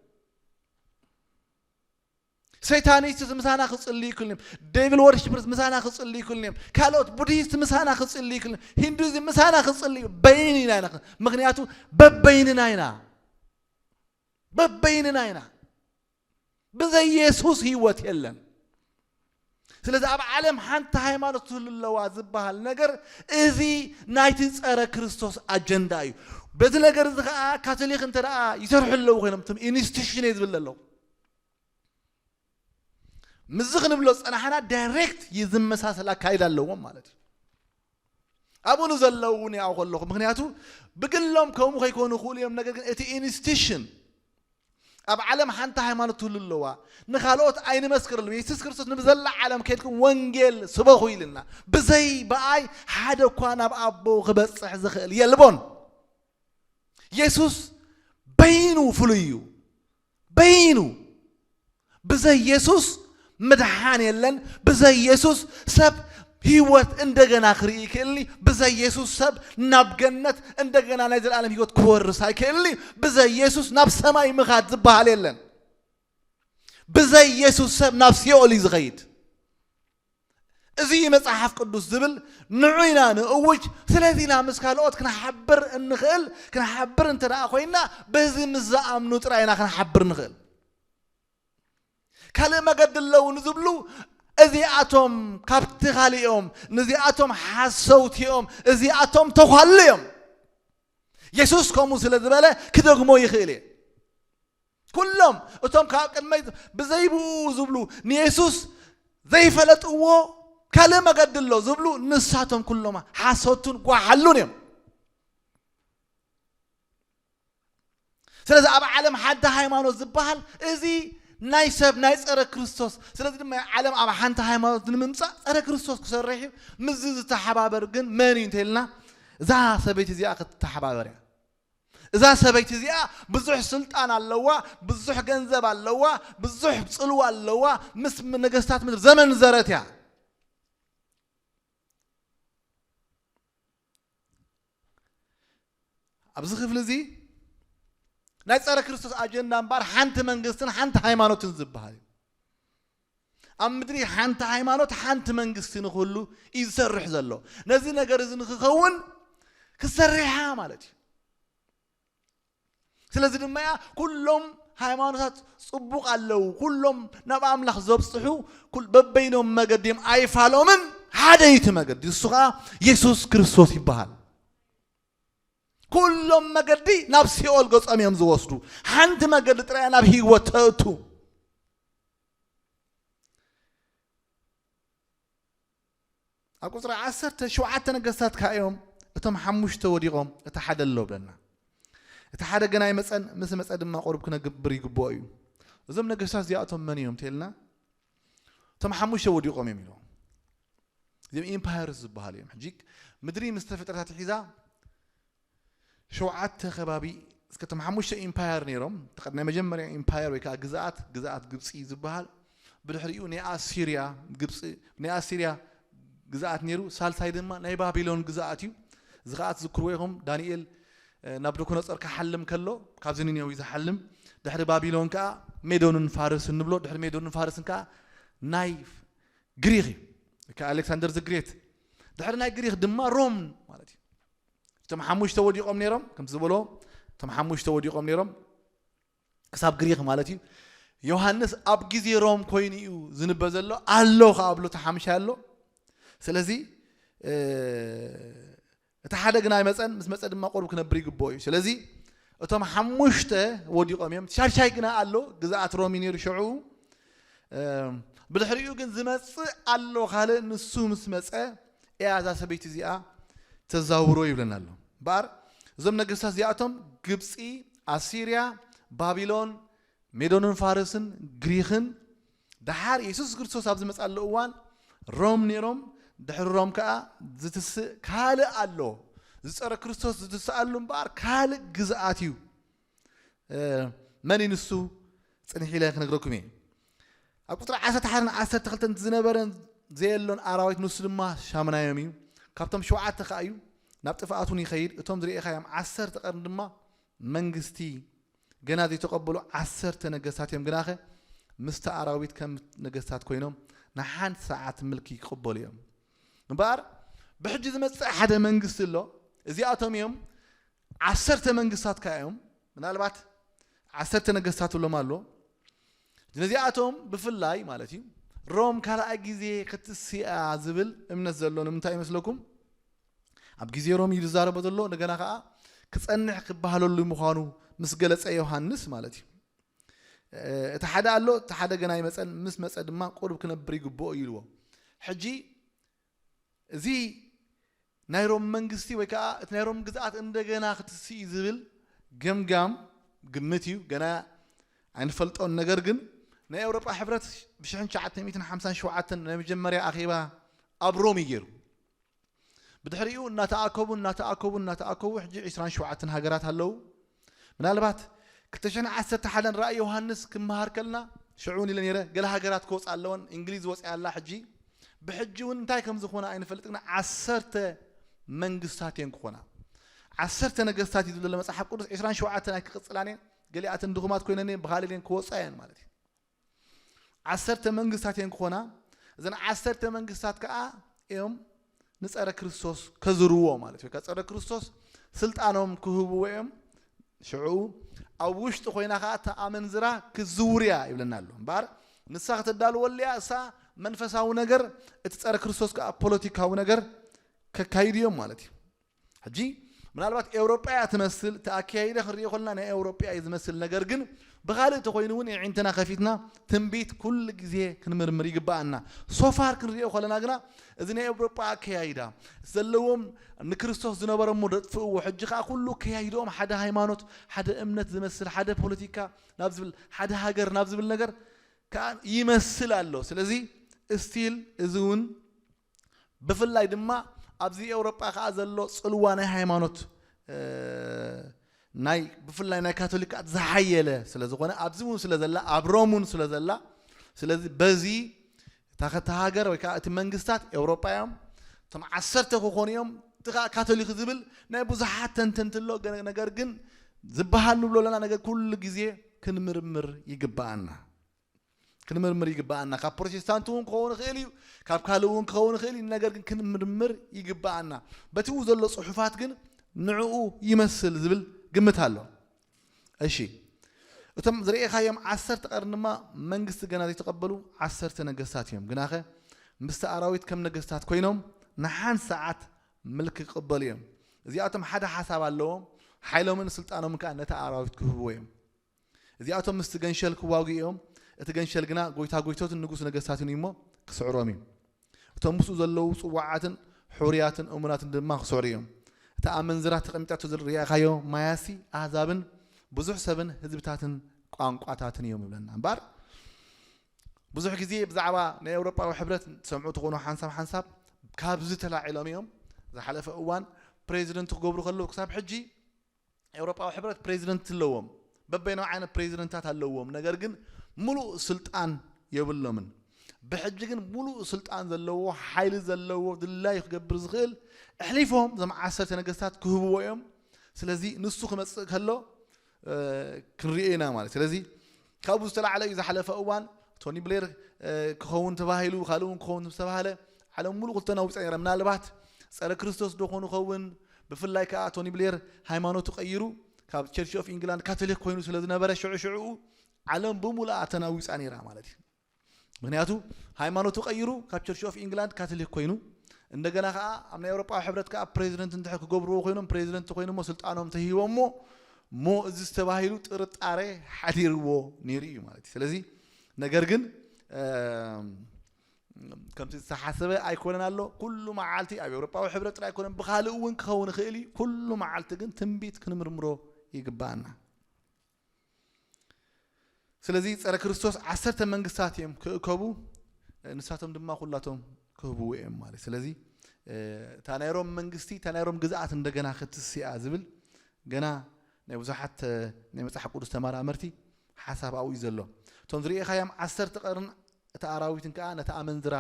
ሰይታኒስትስ ምሳና ክጽልዩ ይክእሉን እዮም። ዴቪል ወርሽፐርስ ምሳና ክጽልዩ ይክእሉን እዮም። ካልኦት ቡዲስት ምሳና ክጽልዩ ይክእሉን እዮም። ሂንዱይዝም ምሳና ክጽልዩ በይንና ኢና። ምክንያቱ በበይንና ኢና። በበይንና ኢና። ብዘይ የሱስ ህይወት የለን። ስለዚ ኣብ ዓለም ሓንቲ ሃይማኖት ትህሉ ኣለዋ ዝበሃል ነገር እዚ ናይቲ ጸረ ክርስቶስ ኣጀንዳ እዩ። በዚ ነገር እዚ ከዓ ካቶሊክ እንተ ደኣ ይሰርሑ ኣለዉ ኮይኖም እቶም ኢንስቲቱሽን እየ ዝብል ዘለኹ ምዚ ክንብሎ ዝጸናሕና ዳይሬክት ዝመሳሰል ኣካይዳ ኣለዎም ማለት እዩ። ኣብኡ ንዘለዉ እውን ይኣኹ ኣለኹ። ምክንያቱ ብግሎም ከምኡ ከይኮኑ ይኽእሉ እዮም። ነገር ግን እቲ ኢንስቲቱሽን ኣብ ዓለም ሓንቲ ሃይማኖት ትህሉ ኣለዋ። ንኻልኦት ኣይንመስክረሎም። የሱስ ክርስቶስ ንብዘላ ዓለም ከይድኩም ወንጌል ስበኹ ኢልና። ብዘይ ብኣይ ሓደ እኳ ናብ ኣቦ ክበጽሕ ዝኽእል የልቦን። የሱስ በይኑ ፍሉይ እዩ። በይኑ። ብዘይ የሱስ ምድሓን የለን። ብዘይ የሱስ ሰብ ህይወት እንደገና ክርኢ ይክእልኒ። ብዘይ የሱስ ሰብ ናብ ገነት እንደገና ናይ ዘላለም ህይወት ክወርስ ኣይክእልኒ። ብዘይ የሱስ ናብ ሰማይ ምኻድ ዝበሃል የለን። ብዘይ የሱስ ሰብ ናብ ሲኦል እዩ ዝኸይድ። እዚ መጽሓፍ ቅዱስ ዝብል ንዑ ኢና ንእውጅ። ስለዚ ኢና ምስ ካልኦት ክንሓብር እንኽእል። ክንሓብር እንተ ደኣ ኮይና በዚ ምስ ዝኣምኑ ጥራይ ኢና ክንሓብር ንኽእል። ካልእ መገዲ ኣለዉ ንዝብሉ እዚኣቶም ካብቲ ካልእ እዮም። ንዚኣቶም ሓሰውቲ እዮም። እዚኣቶም ተዃሉ እዮም። የሱስ ከምኡ ስለ ዝበለ ክደግሞ ይኽእል እየ። ኩሎም እቶም ካብ ቅድመይ ብዘይብኡ ዝብሉ ንየሱስ ዘይፈለጥዎ ካልእ መገዲ ኣሎ ዝብሉ ንሳቶም ኩሎም ሓሶትን ጓሓሉን እዮም። ስለዚ ኣብ ዓለም ሓንቲ ሃይማኖት ዝበሃል እዚ ናይ ሰብ ናይ ጸረ ክርስቶስ። ስለዚ ድማ ዓለም ኣብ ሓንቲ ሃይማኖት ንምምጻእ ጸረ ክርስቶስ ክሰርሕ እዩ። ምስዚ ዝተሓባበር ግን መን እዩ እንተልና እዛ ሰበይቲ እዚኣ ክትተሓባበር እያ። እዛ ሰበይቲ እዚኣ ብዙሕ ስልጣን ኣለዋ፣ ብዙሕ ገንዘብ ኣለዋ፣ ብዙሕ ጽልዋ ኣለዋ፣ ምስ ነገስታት ምድሪ ዘመንዘረት እያ። ኣብዚ ክፍሊ እዚ ናይ ጸረ ክርስቶስ ኣጀንዳ እምበኣር ሓንቲ መንግስትን ሓንቲ ሃይማኖትን ዝበሃል እዩ። ኣብ ምድሪ ሓንቲ ሃይማኖት ሓንቲ መንግስቲ ንክህሉ እዩ ዝሰርሕ ዘሎ። ነዚ ነገር እዚ ንክኸውን ክሰርሕ እያ ማለት እዩ። ስለዚ ድማ እያ ኩሎም ሃይማኖታት ጽቡቕ ኣለዉ፣ ኩሎም ናብ ኣምላኽ ዘብጽሑ ኩል-፣ በበይኖም መገዲም ኣይፋሎምን፣ ሓደ እዩ እቲ መገዲ፣ እሱ ኸኣ የሱስ ክርስቶስ ይበሃል። ኩሎም መገዲ ናብ ሲኦል ገጾም እዮም ዝወስዱ፣ ሓንቲ መገዲ ጥራይ እያ ናብ ህይወት ተእቱ። ኣብ ቁጽሪ ዓሰርተ ሸውዓተ ነገስታት ከኣ እዮም፣ እቶም ሓሙሽተ ወዲቖም፣ እቲ ሓደ ኣሎ ብለና። እቲ ሓደ ገና ኣይመጸን፣ ምስ መጸ ድማ ቁሩብ ክነግብር ይግብኦ እዩ። እዞም ነገስታት እዚኣቶም መን እዮም እንተልና፣ እቶም ሓሙሽተ ወዲቖም እዮም ኢሎም። እዚኦም ኢምፓየርስ ዝበሃሉ እዮም። ሕጂ ምድሪ ምስ ተፈጥረት ኣትሒዛ ሸውዓተ ከባቢ፣ እስከ እቶም ሓሙሽተ ኢምፓየር ነይሮም። እቲ ቀድ-፣ ናይ መጀመርያ ኢምፓየር ወይ ከዓ ግዝኣት፣ ግዝኣት ግብፂ ዝበሃል። ብድሕሪኡ ናይ ኣሲርያ፣ ግብፂ፣ ናይ ኣሲርያ ግዝኣት ነይሩ። ሳልሳይ ድማ ናይ ባቢሎን ግዝኣት እዩ። እዚ ከዓ ትዝክርዎ ኢኹም፣ ዳንኤል፣ እ፣ ናቡከደነፆር ክሓልም ከሎ፣ ካብዚ ኒነዊ ዝሓልም፣ ድሕሪ ባቢሎን ከዓ ሜዶንን ፋርስን ንብሎ፣ ድሕሪ ሜዶንን ፋርስን ከዓ ናይ ግሪክ እዩ። ወይ ከዓ ኣሌክሳንደር ዝግሬት። ድሕሪ ናይ ግሪክ ድማ ሮም ማለት እዩ። እቶም ሓሙሽተ ወዲቖም ነይሮም፣ ከም ዝበሎ፣ እቶም ሓሙሽተ ወዲቖም ነይሮም፣ ክሳብ ግሪክ ማለት እዩ። ዮሃንስ ኣብ ግዜ ሮም ኮይኑ እዩ ዝንበ ዘሎ፣ ኣሎ ከኣ ብሎ ተሓምሻ ኣሎ። ስለዚ፣ እ፣ እቲ ሓደ ግና ኣይመጸን፣ ምስ መጸ ድማ ቁሩብ ክነብር ይግብኦ እዩ። ስለዚ እቶም ሓሙሽተ ወዲቖም እዮም። እቲ ሻድሻይ ግና ኣሎ፣ ግዝኣት ሮም እዩ ነይሩ ሽዑ። እ፣ ብድሕሪኡ ግን ዝመጽእ ኣሎ ካልእ፣ ንሱ ምስ መጸ እያ እዛ ሰበይቲ እዚኣ ተዛውሮ ይብለና ኣሎ። እምበኣር እዞም ነገስታት እዚኣቶም ግብጺ፣ ኣሲርያ፣ ባቢሎን፣ ሜዶንን ፋርስን፣ ግሪኽን፣ ደሓር የሱስ ክርስቶስ ኣብ ዝመጻሉ እዋን ሮም ነይሮም። ድሕሪ ሮም ከኣ ዝትስእ ካልእ ኣሎ። ዝጸረ ክርስቶስ ዝትስኣሉ እምበኣር ካልእ ግዝኣት እዩ። እ፣ መን እዩ ንሱ? ጽንሕ ኢለ ክነግረኩም እየ። ኣብ ቁጽሪ ዓሰርተ ሓደን ዓሰርተ ክልተን ዝነበረን ዘየሎን ኣራዊት ንሱ ድማ ሻምናዮም እዩ። ካብቶም ሸውዓተ ከኣ እዩ፣ ናብ ጥፍኣት እውን ይኸይድ። እቶም ዝርኤኻዮም ዓሰርተ ቀርኒ ድማ መንግስቲ፣ ገና ዘይተቐበሉ ዓሰርተ ነገስታት እዮም። ግናኸ ምስቲ ኣራዊት ከም ነገስታት ኮይኖም ንሓንቲ ሰዓት ምልኪ ይቅበሉ እዮም። እምበኣር ብሕጂ ዝመጽእ ሓደ መንግስቲ ኣሎ። እዚኣቶም እዮም ዓሰርተ መንግስታት ከኣ እዮም። ምናልባት ዓሰርተ ነገስታት እሎም ኣሎ። ነዚኣቶም ብፍላይ ማለት እዩ፣ ሮም ካልኣይ ግዜ ክትስእ እያ ዝብል እምነት ዘሎ ንምንታይ ይመስለኩም? ኣብ ግዜ ሮም እዩ ዝዛረቦ ዘሎ፣ እንደገና ከኣ ክጸንሕ ክበሃለሉ ምዃኑ ምስ ገለጸ ዮሃንስ ማለት እዩ። እ፣ እቲ ሓደ ኣሎ፣ እቲ ሓደ ገና ኣይመጸን፣ ምስ መጸ ድማ ቁሩብ ክነብር ይግብኦ እዩ ኢልዎ። ሕጂ እዚ ናይ ሮም መንግስቲ ወይ ከዓ እቲ ናይ ሮም ግዝኣት እንደገና ክትስእ እዩ ዝብል ገምጋም ግምት እዩ። ገና ኣይንፈልጦን። ነገር ግን ናይ ኤውሮጳ ሕብረት ብ ሽሕን ትሽዓተ ሚእትን ሓምሳን ሸውዓተን ናይ መጀመርያ ኣኼባ ኣብ ሮም እዩ ገይሩ። ብድሕሪኡ እናተኣከቡ እናተኣከቡ እናተኣከቡ ሕጂ ዒስራን ሸውዓተን ሃገራት ኣለዉ። ምናልባት ክልተ ሽሕን ዓሰርተ ሓደን ራእይ ዮሃንስ ክመሃር ከልና ሽዑ እውን ኢለ ነይረ፣ ገለ ሃገራት ክወፅኣ ኣለወን። እንግሊዝ ወፅያ ኣላ። ሕጂ ብሕጂ እውን እንታይ ከም ዝኾነ ኣይንፈልጥ፣ ግና ዓሰርተ መንግስታት እየን ክኾና። ዓሰርተ ነገስታት እዩ ዝብለ መፅሓፍ ቅዱስ። ዒስራን ሸውዓተን ኣይክቕፅላን እየን፣ ገሊኣተን ድኹማት ኮይነን እየን፣ ብኻልእ እየን ክወፃ እየን ማለት እዩ። ዓሰርተ መንግስታት እየን ክኾና። እዘን ዓሰርተ መንግስታት ከዓ እዮም ንፀረ ክርስቶስ ከዝርዎ ማለት እዩ። ጸረ ክርስቶስ ስልጣኖም ክህብዎ እዮም። ሽዑ ኣብ ውሽጢ ኮይና ከዓ እታ ኣመንዝራ ክዝውርያ ይብለና ኣሎ። እምበኣር ንሳ ከተዳልወልያ እሳ መንፈሳዊ ነገር፣ እቲ ጸረ ክርስቶስ ከዓ ፖለቲካዊ ነገር ከካይዱ እዮም ማለት እዩ። ሕጂ ምናልባት ኤውሮጳያ ትመስል፣ እቲ ኣካያይዳ ክንሪኦ ከለና ናይ ኤውሮጳያ እዩ ዝመስል። ነገር ግን ብኻልእ ተኮይኑ እውን የዒንትና ከፊትና ትንቢት ኩሉ ግዜ ክንምርምር ይግባኣና። ሶፋር ክንሪኦ ከለና ግና እዚ ናይ ኤውሮጳ ኣካያይዳ ዘለዎም ንክርስቶስ ዝነበረ እሞ ደጥፍእዎ፣ ሕጂ ከዓ ኩሉ ኣካያይድኦም ሓደ ሃይማኖት፣ ሓደ እምነት ዝመስል፣ ሓደ ፖለቲካ ናብ ዝብል፣ ሓደ ሃገር ናብ ዝብል ነገር ከዓ ይመስል ኣሎ። ስለዚ ስቲል እዚ እውን ብፍላይ ድማ ኣብዚ ኤውሮጳ ከዓ ዘሎ ጽልዋ ናይ ሃይማኖት ናይ ብፍላይ ናይ ካቶሊካት ዝሓየለ ስለ ዝኾነ ኣብዚ እውን ስለ ዘላ ኣብ ሮም እውን ስለ ዘላ ስለዚ በዚ እታ ሃገር ወይ ከዓ እቲ መንግስታት ኤውሮጳ እዮም። እቶም ዓሰርተ ክኾኑ እዮም። እቲ ከዓ ካቶሊክ ዝብል ናይ ብዙሓት ተንተንቲ ኣሎ። ነገር ግን ዝበሃል ንብሎ ኣለና ነገር ኩሉ ግዜ ክንምርምር ይግባኣና። ክንምርምር ይግባኣና። ካብ ፕሮቴስታንት እውን ክኸውን ይኽእል እዩ፣ ካብ ካልእ እውን ክኸውን ይኽእል እዩ። ነገር ግን ክንምርምር ይግባኣና። በቲ ኡ ዘሎ ጽሑፋት ግን ንዕኡ ይመስል ዝብል ግምት ኣሎ። እሺ፣ እቶም ዝረኤኻዮም ዓሰርተ ቀርኒ ድማ መንግስቲ ገና ዘይተቐበሉ ዓሰርተ ነገስታት እዮም። ግናኸ ምስቲ ኣራዊት ከም ነገስታት ኮይኖም ንሓንቲ ሰዓት ምልኪ ክቕበሉ እዮም። እዚኣቶም ሓደ ሓሳብ ኣለዎም፣ ሓይሎምን ስልጣኖምን ከዓ ነቲ ኣራዊት ክህብዎ እዮም። እዚኣቶም ምስቲ ገንሸል ክዋጉ እዮም። እቲ ገንሸል ግና ጎይታ ጎይቶትን ንጉስ ነገስታትን እዩ እሞ ክስዕሮም እዩ። እቶም ምስኡ ዘለዉ ጽዋዓትን ሕሩያትን እሙናትን ድማ ክስዕሩ እዮም። እታ ኣመንዝራ ተቐሚጣቶ ርኢኻዮ ማያሲ ኣህዛብን ብዙሕ ሰብን ህዝብታትን ቋንቋታትን እዮም ይብለና። እምበኣር ብዙሕ ግዜ ብዛዕባ ናይ ኤውሮጳዊ ሕብረት ትሰምዑ ትኾኑ ሓንሳብ ሓንሳብ ካብዚ ተላዒሎም እዮም። ዝሓለፈ እዋን ፕሬዚደንት ክገብሩ ከለዉ ክሳብ ሕጂ ኤውሮጳዊ ሕብረት ፕሬዚደንት ኣለዎም። በበይኖም ዓይነት ፕሬዚደንታት ኣለዎም። ነገር ግን ሙሉእ ስልጣን የብሎምን። ብሕጂ ግን ሙሉእ ስልጣን ዘለዎ፣ ሓይሊ ዘለዎ፣ ድላዩ ክገብር ዝኽእል ኣሕሊፎም እዞም ዓሰርተ ነገስታት ክህብዎ እዮም። ስለዚ ንሱ ክመጽእ ከሎ ክንሪኦ ኢና ማለት። ስለዚ ካብኡ ዝተላዕለ እዩ ዝሓለፈ እዋን ቶኒ ብሌር ክኸውን ተባሂሉ፣ ካልእ እውን ክኸውን ዝተባህለ ዓለም ሙሉእ ክልተ ናውፀ ነይረ። ምናልባት ጸረ ክርስቶስ ዶ ኾኑ ኸውን? ብፍላይ ከዓ ቶኒ ብሌር ሃይማኖቱ ቀይሩ ካብ ቸርች ኦፍ ኢንግላንድ ካቶሊክ ኮይኑ ስለ ዝነበረ ሽዑ ሽዑኡ ዓለም ብሙሉኣ ተናዊፃ ነይራ ማለት እዩ። ምክንያቱ ሃይማኖቱ ቀይሩ ካብ ቸርች ኦፍ ኢንግላንድ ካቶሊክ ኮይኑ እንደገና ከዓ ኣብ ናይ ኤውሮጳዊ ሕብረት ከዓ ፕሬዚደንት እንድሕር ክገብርዎ ኮይኖም ፕሬዚደንት ኮይኑ እሞ ስልጣኖም ተሂቦሞ እሞ እዚ ዝተባሂሉ ጥርጣሬ ሓዲርዎ ነይሩ እዩ ማለት እዩ። ስለዚ ነገር ግን ከምቲ ዝተሓሰበ ኣይኮነን ኣሎ። ኩሉ መዓልቲ ኣብ ኤውሮጳዊ ሕብረት ጥራይ ኣይኮነን፣ ብኻልእ እውን ክኸውን ይኽእል እዩ። ኩሉ መዓልቲ ግን ትንቢት ክንምርምሮ ይግባኣና። ስለዚ ጸረ ክርስቶስ ዓሰርተ መንግስታት እዮም ክእከቡ፣ ንሳቶም ድማ ኩላቶም ክህብዎ እዮም ማለት። ስለዚ እታ ናይ ሮም መንግስቲ እታ ናይ ሮም ግዝኣት እንደገና ክትስያ ዝብል ገና ናይ ብዙሓት ናይ መጽሓፍ ቅዱስ ተመራመርቲ ሓሳብ ኣብኡ እዩ ዘሎ። እቶም ዝርእኻዮም ዓሰርተ ቀርን እታ ኣራዊትን ከኣ ነታ ኣመንዝራ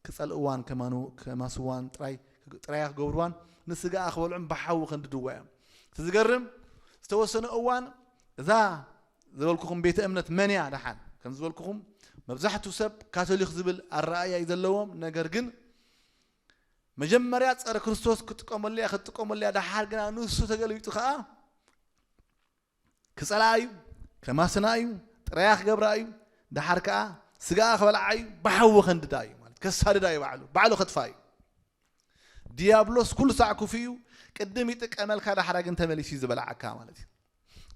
ክጸልእዋን ከማኑ-፣ ከማስዋን ጥራይ፣ ጥራያ ክገብርዋን ንስጋኣ ክበልዑን ብሓዊ ከንድድዋ እዮም። እቲ ዝገርም ዝተወሰነ እዋን እዛ ዝበልኩኹም ቤተ እምነት መን እያ ደሓን? ከም ዝበልኩኹም መብዛሕትኡ ሰብ ካቶሊክ ዝብል ኣረኣእያ እዩ ዘለዎም። ነገር ግን መጀመርያ ጸረ ክርስቶስ ክጥቀመሉ እያ፣ ክትጥቀመሉ እያ። ደሓር ግና ንሱ ተገልቢጡ ከኣ ክጸልኣ እዩ፣ ከማስና እዩ፣ ጥራያ ክገብራ እዩ። ደሓር ከኣ ስጋኣ ክበልዓ እዩ፣ ብሓዊ ከንድዳ እዩ ማለት ከሳድዳ እዩ። ባዕሉ ባዕሉ ከጥፋ እዩ። ዲያብሎስ ኩሉ ሳዕ ክፉእ እዩ። ቅድም ይጥቀመልካ፣ ዳሕራ ግን ተመሊሱ እዩ ዝበልዓካ ማለት እዩ።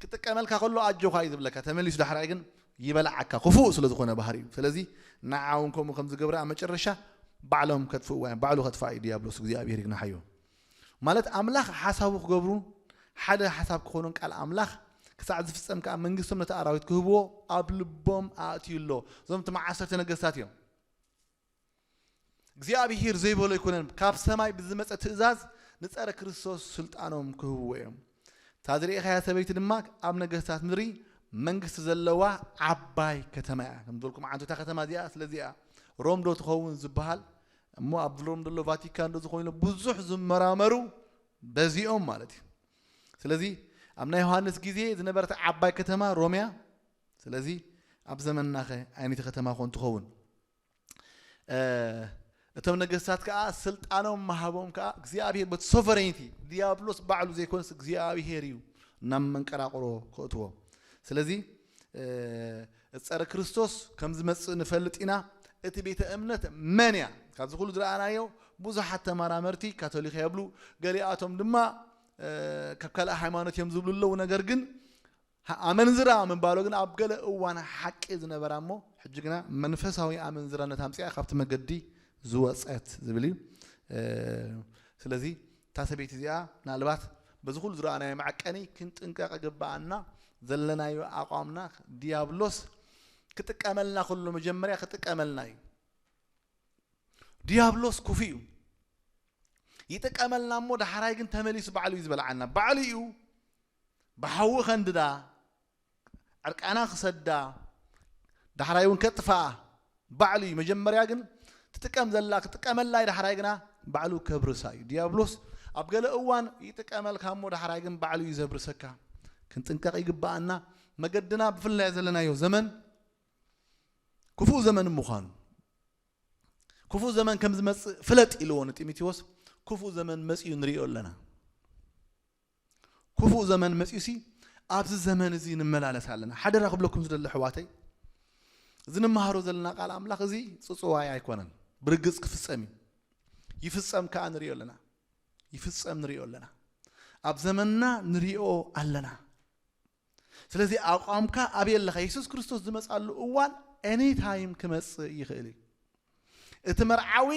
ክጥቀመልካ ከሎ ኣጆኻ እዩ ዝብለካ፣ ተመሊሱ ዳሕራ ግን ይበልዓካ፣ ክፉእ ስለ ዝኾነ ባህሪ እዩ። ስለዚ ንዓ እውን ከምኡ ከም ዝገብረ ኣብ መጨረሻ ባዕሎም ከጥፍእዋ እዮም። ባዕሉ ከጥፋ እዩ ዲያብሎስ፣ እግዚኣብሔር ይግናሓዮ። ማለት ኣምላኽ ሓሳቡ ክገብሩ ሓደ ሓሳብ ክኾኑን ቃል ኣምላኽ ክሳዕ ዝፍጸም ከዓ መንግስቶም ነቲ ኣራዊት ክህብዎ ኣብ ልቦም ኣእትዩ ኣሎ። እዞም እቶም ዓሰርተ ነገስታት እዮም። እግዚኣብሔር ዘይበሎ ኣይኮነን። ካብ ሰማይ ብዝመጸ ትእዛዝ ንጸረ ክርስቶስ ስልጣኖም ክህብዎ እዮም። እታ ዝርኢኻያ ሰበይቲ ድማ ኣብ ነገስታት ምድሪ መንግስቲ ዘለዋ ዓባይ ከተማ እያ። ከም ዝበልኩም ዓንቱ እታ ከተማ እዚኣ ስለዚኣ ሮም ዶ ትኸውን ዝበሃል እሞ ኣብ ሮም ዘሎ ቫቲካን ዶ ዝኾይኑ ብዙሕ ዝመራመሩ በዚኦም ማለት እዩ። ስለዚ ኣብ ናይ ዮሃንስ ግዜ ዝነበረት ዓባይ ከተማ ሮም እያ። ስለዚ ኣብ ዘመንናኸ ኣይነቲ ከተማ ኮን ትኸውን? እቶም ነገስታት ከዓ ስልጣኖም መሃቦም ከዓ እግዚኣብሔር በቲ ሶቨሬንቲ ዲያብሎስ ባዕሉ ዘይኮነስ እግዚኣብሔር እዩ ናብ መንቀራቅሮ ክእትዎ። ስለዚ ጸረ ክርስቶስ ከም ዝመፅእ ንፈልጥ ኢና። እቲ ቤተ እምነት መን እያ? ካብዚ ኩሉ ዝረኣናዮ ብዙሓት ተመራመርቲ ካቶሊክ የብሉ፣ ገሊኣቶም ድማ ካብ ካልእ ሃይማኖት እዮም ዝብሉ ኣለዉ። ነገር ግን ኣመንዝራ ምባሎ ግን ኣብ ገለ እዋን ሓቂ ዝነበራ እሞ ሕጂ ግና መንፈሳዊ ኣመንዝራነት ኣምፅኣ ካብቲ መገዲ ዝወፀት ዝብል እዩ። ስለዚ እታ ሰበይቲ እዚኣ ምናልባት በዚ ኩሉ ዝረኣናዮ መዐቀኒ ክንጥንቀቕ ይግብኣና። ዘለናዮ ኣቋምና ዲያብሎስ ክጥቀመልና ከሎ መጀመርያ ክጥቀመልና እዩ። ዲያብሎስ ክፉእ እዩ። ይጥቀመልና እሞ ዳሕራይ ግን ተመሊሱ ባዕሉ እዩ ዝበልዓና። ባዕሉ እዩ ብሓዊ ከንድዳ፣ ዕርቃና ክሰዳ፣ ዳሕራይ እውን ከጥፍኣ ባዕሉ እዩ። መጀመርያ ግን ትጥቀም ዘላ ክጥቀመላ እዩ፣ ዳሕራይ ግና ባዕሉ ከብርሳ እዩ። ዲያብሎስ ኣብ ገለ እዋን ይጥቀመልካ እሞ ዳሕራይ ግን ባዕሉ እዩ ዘብርሰካ። ክንጥንቀቕ ይግብኣና። መገድና ብፍላይ ዘለናዮ ዘመን ክፉእ ዘመን ምዃኑ ክፉእ ዘመን ከም ዝመጽእ ፍለጥ ኢልዎ ንጢሞቴዎስ። ክፉእ ዘመን መጺኡ ንሪኦ ኣለና። ክፉእ ዘመን መጺኡ ሲ ኣብዚ ዘመን እዚ ንመላለስ ኣለና። ሓደራ ክብለኩም ዝደሊ ኣሕዋተይ፣ እዚ ንመሃሮ ዘለና ቃል ኣምላኽ እዚ ጽጽዋይ ኣይኮነን፣ ብርግጽ ክፍጸም እዩ። ይፍጸም ከኣ ንሪኦ ኣለና። ይፍጸም ንሪኦ ኣለና። ኣብ ዘመንና ንሪኦ ኣለና። ስለዚ ኣቋምካ ኣበይ ኣለኻ? የሱስ ክርስቶስ ዝመጻሉ እዋን ኤኒታይም ክመጽእ ይኽእል እዩ። እቲ መርዓዊ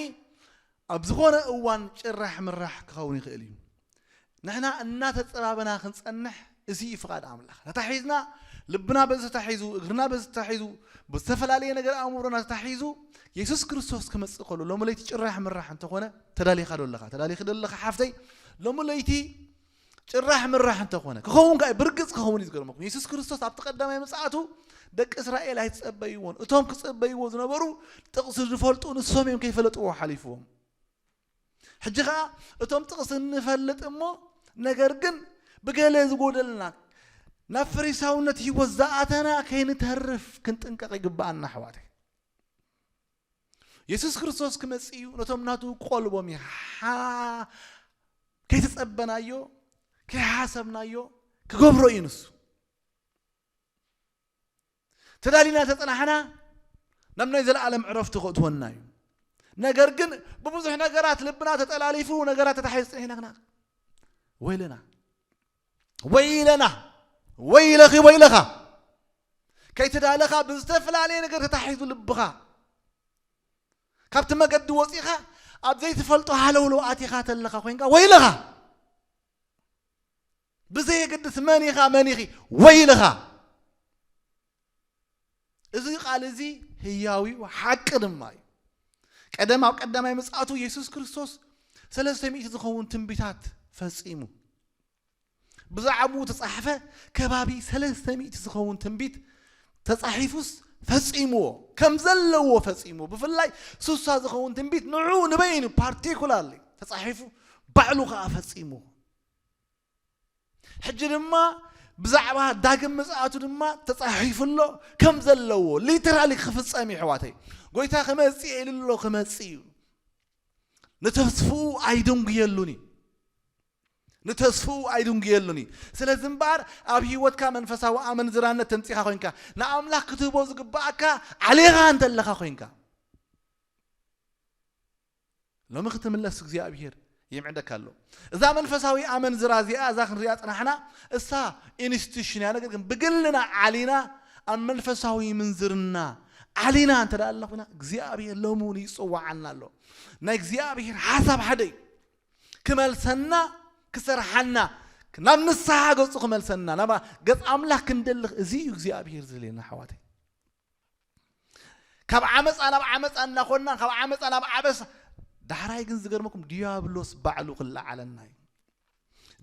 ኣብ ዝኾነ እዋን ጭራሕ ምራሕ ክኸውን ይኽእል እዩ። ንሕና እናተጸባበና ክንጸንሕ እዚ እዩ ፍቓድ ኣምላኽ። ተታሒዝና ልብና በዚ ተታሒዙ፣ እግርና በዚ ተታሒዙ፣ ብዝተፈላለየ ነገር ኣእምሮና ተታሒዙ የሱስ ክርስቶስ ክመጽእ ከሎ ሎሚ ለይቲ ጭራሕ ምራሕ እንተኾነ ተዳሊኻ ዶ ኣለኻ? ተዳሊኺ ዶ ኣለኻ ሓፍተይ? ሎሚ ለይቲ ጭራሕ ምራሕ እንተኾነ ክኸውን ከኣ ብርግጽ ክኸውን እዩ። ዝገርመኩም የሱስ ክርስቶስ ኣብቲ ቀዳማይ ምጽኣቱ ደቂ እስራኤል ኣይትጸበይዎን። እቶም ክጸበይዎ ዝነበሩ ጥቕሲ ዝፈልጡ ንሶም እዮም ከይፈለጥዎ ሓሊፍዎም። ሕጂ ኸኣ እቶም ጥቕሲ ንፈልጥ እሞ ነገር ግን ብገለ ዝጎደልና ናብ ፈሪሳውነት ህይወት ዝኣተና ከይንተርፍ ክንጥንቀቕ ይግብኣና ኣሕዋተይ። የሱስ ክርስቶስ ክመጽእ እዩ። ነቶም ናቱ ቆልቦም እዩ። ሓ- ከይተጸበናዮ ከይሓሰብናዮ ክገብሮ እዩ ንሱ። ተዳሊና ተጸናሕና ናብ ናይ ዘለኣለም ዕረፍቲ ከእትወና እዩ። ነገር ግን ብብዙሕ ነገራት ልብና ተጠላሊፉ ነገራት ተታሒዙ ጽኒሕና ግና ወይለና ወይለና ወይለኺ ወይለኻ ከይተዳለኻ ብዝተፈላለየ ነገር ተታሒዙ ልብኻ ካብቲ መገዲ ወፂኻ ኣብ ዘይትፈልጦ ሃለውለው ኣቲኻ ተለኻ ኮይንካ ወይለኻ። ብዘየገድስ መን ኢኻ መን ኢኺ ወይልኻ። እዚ ቃል እዚ ህያዊ ሓቂ ድማ እዩ። ቀደም ኣብ ቀዳማይ ምጽኣቱ የሱስ ክርስቶስ ሰለስተ ሚእቲ ዝኸውን ትንቢታት ፈጺሙ። ብዛዕባኡ ተጻሕፈ ከባቢ ሰለስተ ሚእቲ ዝኸውን ትንቢት ተጻሒፉስ ፈጺምዎ ከም ዘለዎ ፈጺምዎ። ብፍላይ ሱሳ ዝኸውን ትንቢት ንዑ ንበይኑ ፓርቲኩላርሊ ተጻሒፉ ባዕሉ ከኣ ፈጺምዎ። ሕጂ ድማ ብዛዕባ ዳግም ምጽኣቱ ድማ ተጻሒፉ ኣሎ ከም ዘለዎ ሊተራሊ ክፍጸም እዩ። ኣሕዋተይ ጎይታ ክመጽእ ኢሉ ኣሎ ክመጽእ እዩ። ንተስፍኡ ኣይድንጉየሉን እዩ። ንተስፍኡ ኣይድንጉየሉን እዩ። ስለዚ እምበኣር ኣብ ህይወትካ መንፈሳዊ ኣመንዝራነት ተምጺኻ ኮይንካ ንኣምላኽ ክትህቦ ዝግብኣካ ዓሌኻ እንተለኻ ኮይንካ ሎሚ ክትምለስ እግዚኣብሔር ይምዕደካ ኣሎ። እዛ መንፈሳዊ ኣመንዝራ እዚኣ እዛ ክንሪኣ ጽናሕና እሳ ኢንስቲቱሽን እያ። ነገር ግን ብግልና ዓሊና ኣብ መንፈሳዊ ምንዝርና ዓሊና እንተ ደኣ ኣለና ኮይና እግዚኣብሔር ሎሚ እውን ይጽዋዓና ኣሎ። ናይ እግዚኣብሔር ሓሳብ ሓደ እዩ። ክመልሰና፣ ክሰርሓና፣ ናብ ንስሓ ገጹ ክመልሰና፣ ናብ ገጽ ኣምላኽ ክንደልኽ፣ እዚ እዩ እግዚኣብሔር ዝደልየና ኣሕዋተይ። ካብ ዓመፃ ናብ ዓመፃ እናኾንና፣ ካብ ዓመፃ ናብ ዓበሳ፣ ዳሕራይ ግን ዝገርመኩም ዲያብሎስ ባዕሉ ክለዓለና እዩ።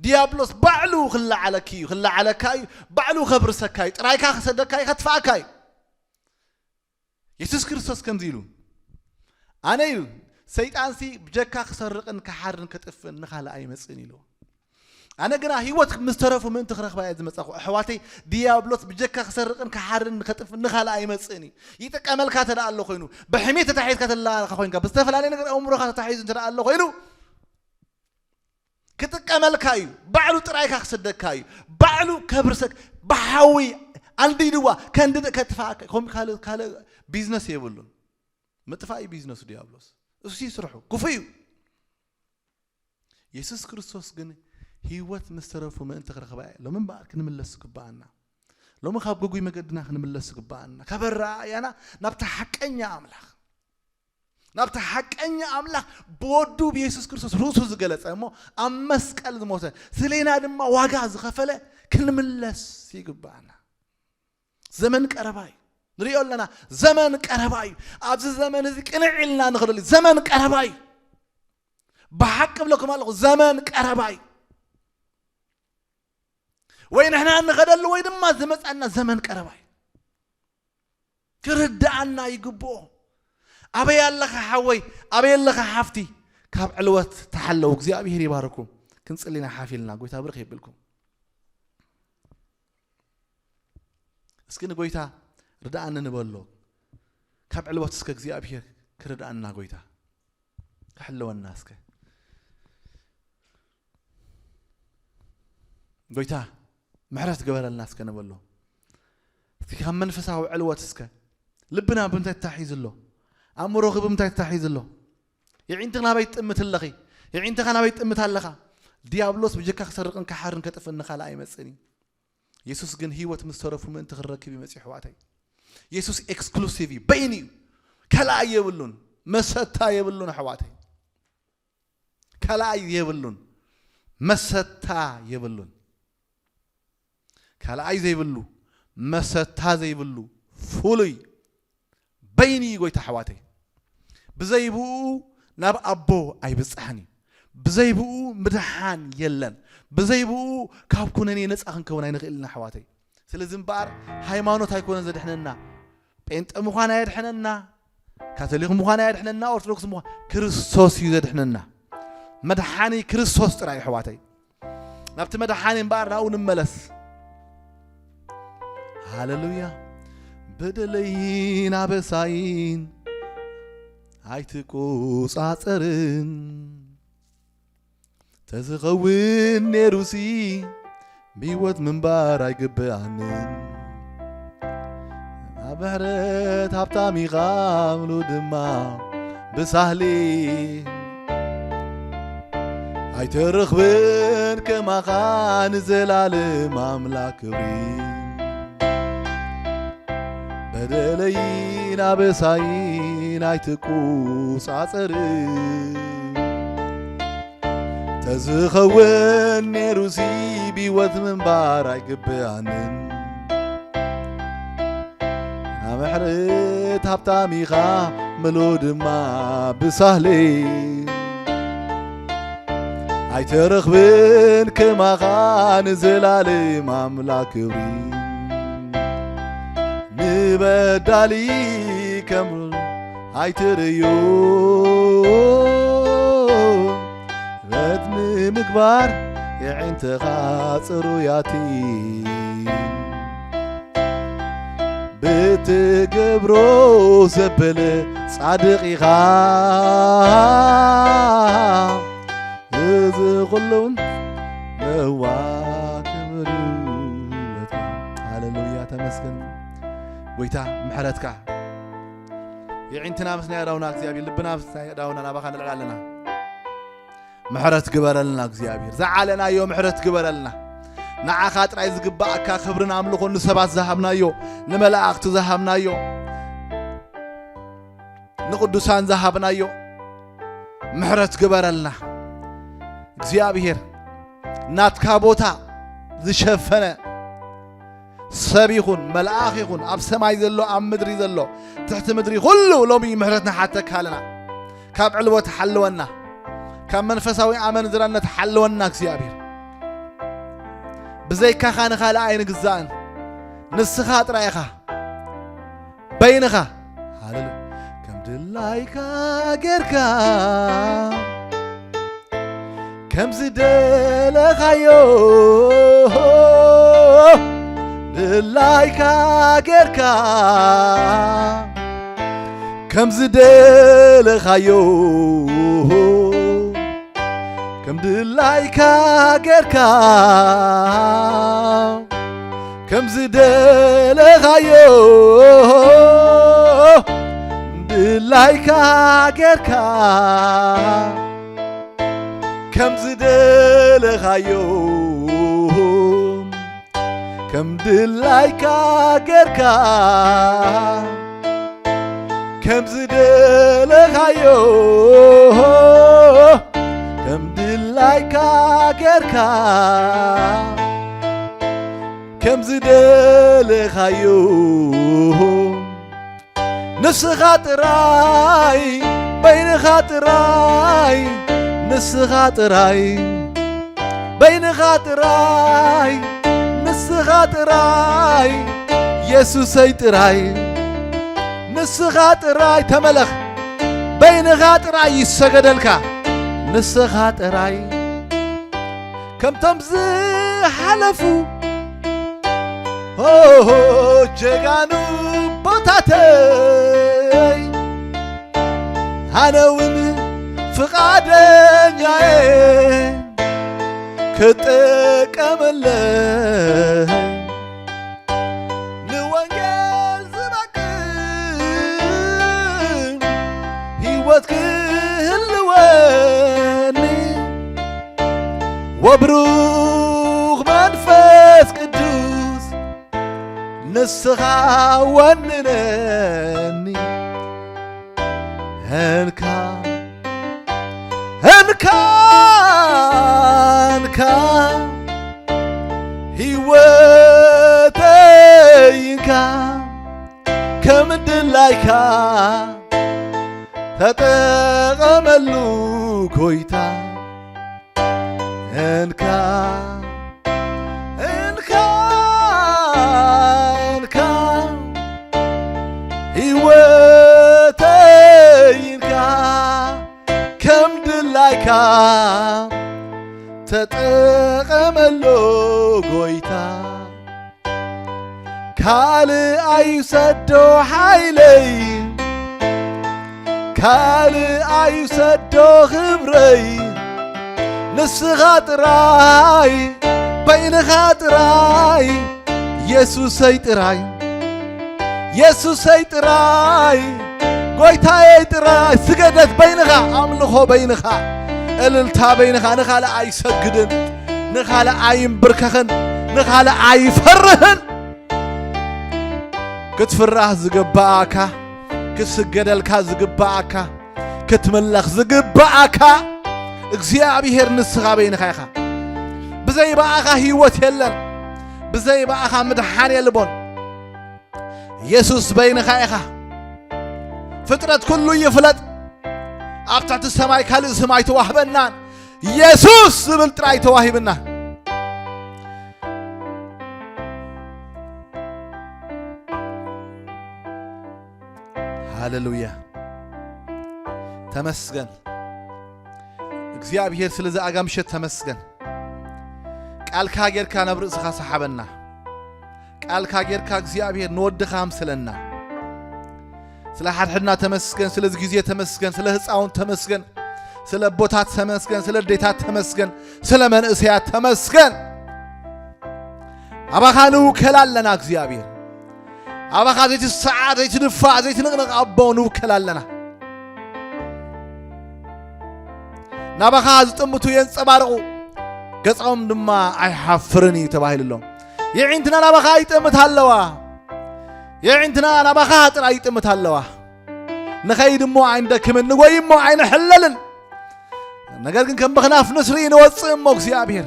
ዲያብሎስ ባዕሉ ክለዓለኪ እዩ፣ ክለዓለካ እዩ። ባዕሉ ከብርሰካ እዩ፣ ጥራይካ ክሰደካ እዩ፣ ከጥፍኣካ እዩ። የሱስ ክርስቶስ ከምዚ ኢሉ፣ ኣነ እዩ፣ ሰይጣንሲ ብጀካ ክሰርቕን ክሓርን ከጥፍእን ንኻልእ ኣይመጽእን ኢሉ። ኣነ ግና ህይወት ምስ ተረፉ ምእንቲ ክረኽባ እየ ዝመጻኹ። ኣሕዋተይ፣ ዲያብሎስ ብጀካ ክሰርቕን ክሓርን ከጥፍእን ንኻልእ ኣይመጽእን እዩ። ይጥቀመልካ እንተ ደኣ ኣሎ ኮይኑ፣ ብሕሜት ተታሒዝካ ተለኻ ኮይንካ፣ ብዝተፈላለየ ነገር ኣእምሮኻ ተታሒዙ እንተ ደኣ ኣሎ ኮይኑ፣ ክጥቀመልካ እዩ። ባዕሉ ጥራይካ ክሰደካ እዩ። ባዕሉ ከብርሰክ፣ ብሓዊ ኣንዲድዋ፣ ከንድድ፣ ከጥፍኣካ። ከም ካልእ፣ ካልእ ቢዝነስ የብሉን። ምጥፋእ እዩ ቢዝነሱ ዲያብሎስ። እሱ እዩ ስርሑ። ክፉእ እዩ። የሱስ ክርስቶስ ግን ህይወት ምስ ተረፉ ምእንቲ ክረኽባ እየ። ሎሚ እምበኣር ክንምለስ ይግብኣና። ሎሚ ካብ ግጉይ መገድና ክንምለስ ይግብኣና። ካብ ኣረኣእያና ናብቲ ሓቀኛ ኣምላኽ፣ ናብቲ ሓቀኛ ኣምላኽ ብወዱ ብየሱስ ክርስቶስ ርእሱ ዝገለጸ እሞ ኣብ መስቀል ዝሞተ፣ ስሌና ድማ ዋጋ ዝኸፈለ ክንምለስ ይግብኣና። ዘመን ቀረባ እዩ። ንሪኦ ኣለና፣ ዘመን ቀረባ እዩ። ኣብዚ ዘመን እዚ ቅንዕ ኢልና ንኸደሉ፣ ዘመን ቀረባ እዩ። ብሓቂ እብለኩም ኣለኹ፣ ዘመን ቀረባ እዩ። ወይ ንሕና እንኸደሉ ወይ ድማ ዝመጻና ዘመን ቀረባ እዩ። ክርድኣና ይግብኦ። ኣበይ ኣለኻ ሓወይ? ኣበይ ኣለኻ ሓፍቲ? ካብ ዕልወት ተሓለዉ። እግዚኣብሔር ይባርኩም። ክንጽሊና ሓፊልና፣ ጎይታ ብርኽ የብልኩም። እስኪ ንጎይታ ርድኣኒ ንበሎ። ካብ ዕልወት እስከ እግዚኣብሔር ክርድኣና ጎይታ። ክሕልወና እስከ። ጎይታ ምሕረት ግበረልና እስከ ንበሎ። እስኪ ካብ መንፈሳዊ ዕልወት እስከ። ልብና ብምንታይ ተታሒዙ ኣሎ? ኣእምሮኺ ብምንታይ ተታሒዙ ኣሎ? የዒንትኺ ናበይ ትጥምት ኣለኺ? የዒንትኻ ናበይ ትጥምት ኣለኻ? ዲያብሎስ ብጀካ ክሰርቕን ክሓርን ከጥፍእን ንኻልእ ኣይመጽእን እዩ። የሱስ ግን ህይወት ምስ ተረፉ ምእንቲ ክረክብ እዩ መጺኡ ኣሕዋተይ። የሱስ ኤክስክሉሲቭ እዩ፣ በይኑ እዩ። ከላኣይ የብሉን፣ መሰታ የብሉን ኣሕዋተይ። ከላኣይ የብሉን፣ መሰታ የብሉን። ካልኣይ ዘይብሉ፣ መሰታ ዘይብሉ፣ ፍሉይ በይኑ እዩ ጎይታ ኣሕዋተይ። ብዘይ ብኡ ናብ ኣቦ ኣይብጻሕን እዩ። ብዘይ ብኡ ምድሓን የለን። ብዘይ ብኡ ካብ ኩነኔ ነጻ ክንከውን ኣይንኽእልን ኣሕዋተይ። ስለዚ እምበኣር ሃይማኖት ኣይኮነን ዘድሕነና። ጴንጠ ምዃን ኣየድሕነና፣ ካቶሊክ ምዃን ኣየድሕነና፣ ኦርቶዶክስ ምዃን፣ ክርስቶስ እዩ ዘድሕነና። መድሓኒ ክርስቶስ ጥራይ ኣሕዋተይ። ናብቲ መድሓኒ እምበኣር ናብኡ ንመለስ። ሃሌሉያ። በደለይን ኣበሳይን ኣይትቆጻጸርን። ተዝኸውን ነይሩሲ ብህይወት ምንባር ኣይግብኣንን። ኣብ ምሕረት ሃብታም ኢኻ ምሉ ድማ ብሳህሊ ኣይትረኽብን ከማኻ ንዘላለም ኣምላኽ ክብሪ። በደለይን ኣበሳይን ኣይትቁጻጸርን። ተዝኸውን ነይሩሲ ብህይወት ምንባር ኣይግብኣንን። ኣብ ምሕረት ሃብታም ኢኻ ምሉ ድማ ብሳህሊ። ኣይትረኽብን ከማኻ ንዘላለም ኣምላኽ ክብሪ። ንበዳሊ ከም ኣይትርእዮ። ረት ንምግባር የዒንትኻ ጽሩያቲ። ብትገብሮ ዘበለ ጻድቕ ኢኻ። እዚ ኩሉ ነዋ ክብር ህይወትካ። ሃሌሉያ፣ ተመስገን ጎይታ ምሕረትካ። የዒንትና ምስ ናይ ኣዳውና እግዚኣብሔር፣ ልብና ምስ ናይ ኣዳውና ናባኻ ንልዕል ኣለና። ምሕረት ግበረልና እግዚኣብሔር፣ ዝዓለናዮ ምሕረት ግበረልና። ንዓኻ ጥራይ ዝግባኣካ ክብርን ኣምልኾን ንሰባት ዝሃብናዮ፣ ንመላእኽቲ ዝሃብናዮ፣ ንቅዱሳን ዝሃብናዮ ምሕረት ግበረልና። እግዚኣብሔር ናትካ ቦታ ዝሸፈነ ሰብ ይኹን መልኣኽ ይኹን ኣብ ሰማይ ዘሎ ኣብ ምድሪ ዘሎ ትሕቲ ምድሪ ኩሉ ሎሚ ምሕረት ንሓተካ ኣለና። ካብ ዕልወት ሓልወና፣ ካብ መንፈሳዊ ኣመንዝራነት ሓልወና እግዚኣብሔር። ብዘይካኻ ንኻልእ ኣይንግዛእን። ንስኻ ጥራይ ኢኻ በይንኻ። ሃሌሉያ። ከም ድላይካ ጌርካ ከም ዝደለኻዮ ድላይካ ጌርካ ከም ዝደለኻዮ ከም ድላይካ ጌርካ ከም ዝደለኻዮ ድላይካ ጌርካ ከም ዝደለኻዮ ከም ድላይካ ጌርካ ከም ዝደለኻዮ ከም ድላይካ ጌርካ ከም ዝደለኻዮ ንስኻ ጥራይ በይንኻ ጥራይ ንስኻ ጥራይ በይንኻ ጥራይ ንስኻ ጥራይ የሱሰይ ጥራይ ንስኻ ጥራይ ተመለኽ በይንኻ ጥራይ ይሰገደልካ ንስኻ ጥራይ ከምቶም ዝሓለፉ ሆሆ ጀጋኑ ቦታተይ ኣነ እውን ፍቓደኛየ ክጥቀመለይ ንወንጌል ዝበቅዕ ህይወት ክህልወኒ ወብሩኽ መንፈስ ቅዱስ ንስኻ ወንነኒ እንካ እንካ እንካ ህይወተይ እንካ ከም ድላይካ ተጠቐመሉ ጎይታ እንካ እንካ እንካ ህይወተይ እንካ ከም ድላይካ ተጠቐመሎ ጎይታ ካልእ ኣይውሰዶ ሓይለይ ካልእ ኣይውሰዶ ክብረይ ንስኻ ጥራይ በይንኻ ጥራይ የሱሰይ ጥራይ የሱሰይ ጥራይ ጎይታየይ ጥራይ ስገደት በይንኻ ኣምልኾ በይንኻ እልልታ በይንኻ ንኻልእ ኣይሰግድን ንኻልእ ኣይንብርከኽን ንኻልእ ኣይፈርህን ክትፍራህ ዝግብኣካ ክስገደልካ ዝግብኣካ ክትምለኽ ዝግብኣካ እግዚኣብሔር ንስኻ በይንኻ ኢኻ ብዘይ ብኣኻ ህይወት የለን ብዘይ ብኣኻ ምድሓን የልቦን የሱስ በይንኻ ኢኻ ፍጥረት ኩሉ ይፍለጥ ኣብ ትሕቲ ሰማይ ካልእ ስም ኣይተዋህበናን የሱስ ዝብል ጥራይ ተዋሂብና ሃሌሉያ ተመስገን እግዚኣብሔር ስለዚ ኣጋ ምሸት ተመስገን ቃልካ ጌርካ ናብ ርእስኻ ሰሓበና ቃልካ ጌርካ እግዚኣብሔር ንወድኻ ኣምስለና ስለ ሓድሕድና ተመስገን ስለዚ ግዜ ተመስገን ስለ ህፃውን ተመስገን ስለ ኣቦታት ተመስገን ስለ ኣዴታት ተመስገን ስለ መንእሰያት ተመስገን ኣባኻ ንውከል ኣለና እግዚኣብሔር ኣባኻ ዘይትሰዓ ዘይትድፋእ ዘይትንቕንቕ ኣቦ ንውከል ኣለና ናባኻ ዝጥምቱ የንጸባርቑ ገጾም ድማ ኣይሓፍርን እዩ ተባሂሉ ኣሎ የዒንትና ናባኻ ይጥምት ኣለዋ የዒንትና ናባኻ ጥራይ ይጥምት ኣለዋ ንኸይድ እሞ ኣይንደክምን ንጎይ እሞ ኣይንሕለልን ነገር ግን ከም ምኽናፍ ንስሪ ንወፅእ እሞ እግዚኣብሔር።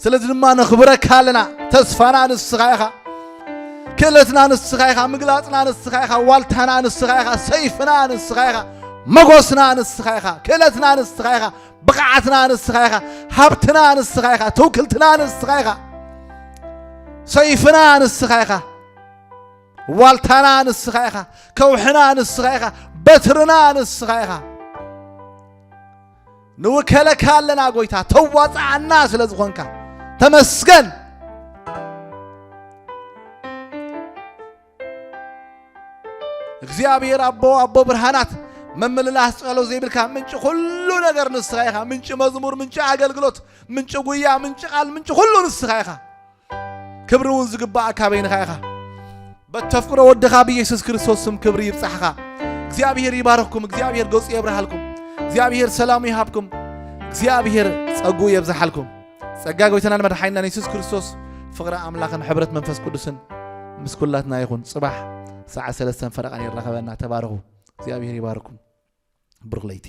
ስለዚ ድማ ነኽብረካ ኣለና። ተስፋና ንስኻ ኢኻ። ክእለትና ንስኻ ኢኻ። ምግላፅና ንስኻ ኢኻ። ዋልታና ንስኻ ኢኻ። ሰይፍና ንስኻ ኢኻ። መጎስና ንስኻ ኢኻ። ክእለትና ንስኻ ኢኻ። ብቕዓትና ንስኻ ኢኻ። ሃብትና ንስኻ ኢኻ። ትውክልትና ንስኻ ኢኻ። ሰይፍና ንስኻ ኢኻ። ዋልታና ንስኻ ኢኻ። ከውሕና ንስኻ ኢኻ። በትርና ንስኻ ኢኻ። ንውከለካ ኣለና ጎይታ፣ ተዋፅዓና ስለ ዝኾንካ ተመስገን። እግዚኣብሔር ኣቦ፣ ኣቦ ብርሃናት፣ መመልላስ ጸሎ ዘይብልካ ምንጪ ኩሉ ነገር ንስኻ ኢኻ። ምንጪ መዝሙር፣ ምንጪ ኣገልግሎት፣ ምንጪ ጉያ፣ ምንጪ ቃል፣ ምንጪ ኩሉ ንስኻ ኢኻ። ክብሪ እውን ዝግባእ ካበይንኻ ኢኻ። በተፍቅሮ ወድኻ ብኢየሱስ ክርስቶስ ስም ክብሪ ይብጻሕኻ። እግዚኣብሔር ይባርኽኩም። እግዚኣብሔር ገጹ የብርሃልኩም። እግዚኣብሔር ሰላሙ ይሃብኩም። እግዚኣብሔር ጸጉ የብዝሓልኩም። ጸጋ ጎይታናን መድሓኒናን የሱስ ክርስቶስ፣ ፍቕሪ ኣምላኽን ሕብረት መንፈስ ቅዱስን ምስ ኩላትና ይኹን። ጽባሕ ሰዓት ሰለስተን ፈረቓን ይራኸበና። ተባረኹ። እግዚኣብሔር ይባርኩም። ብሩኽ ለይቲ።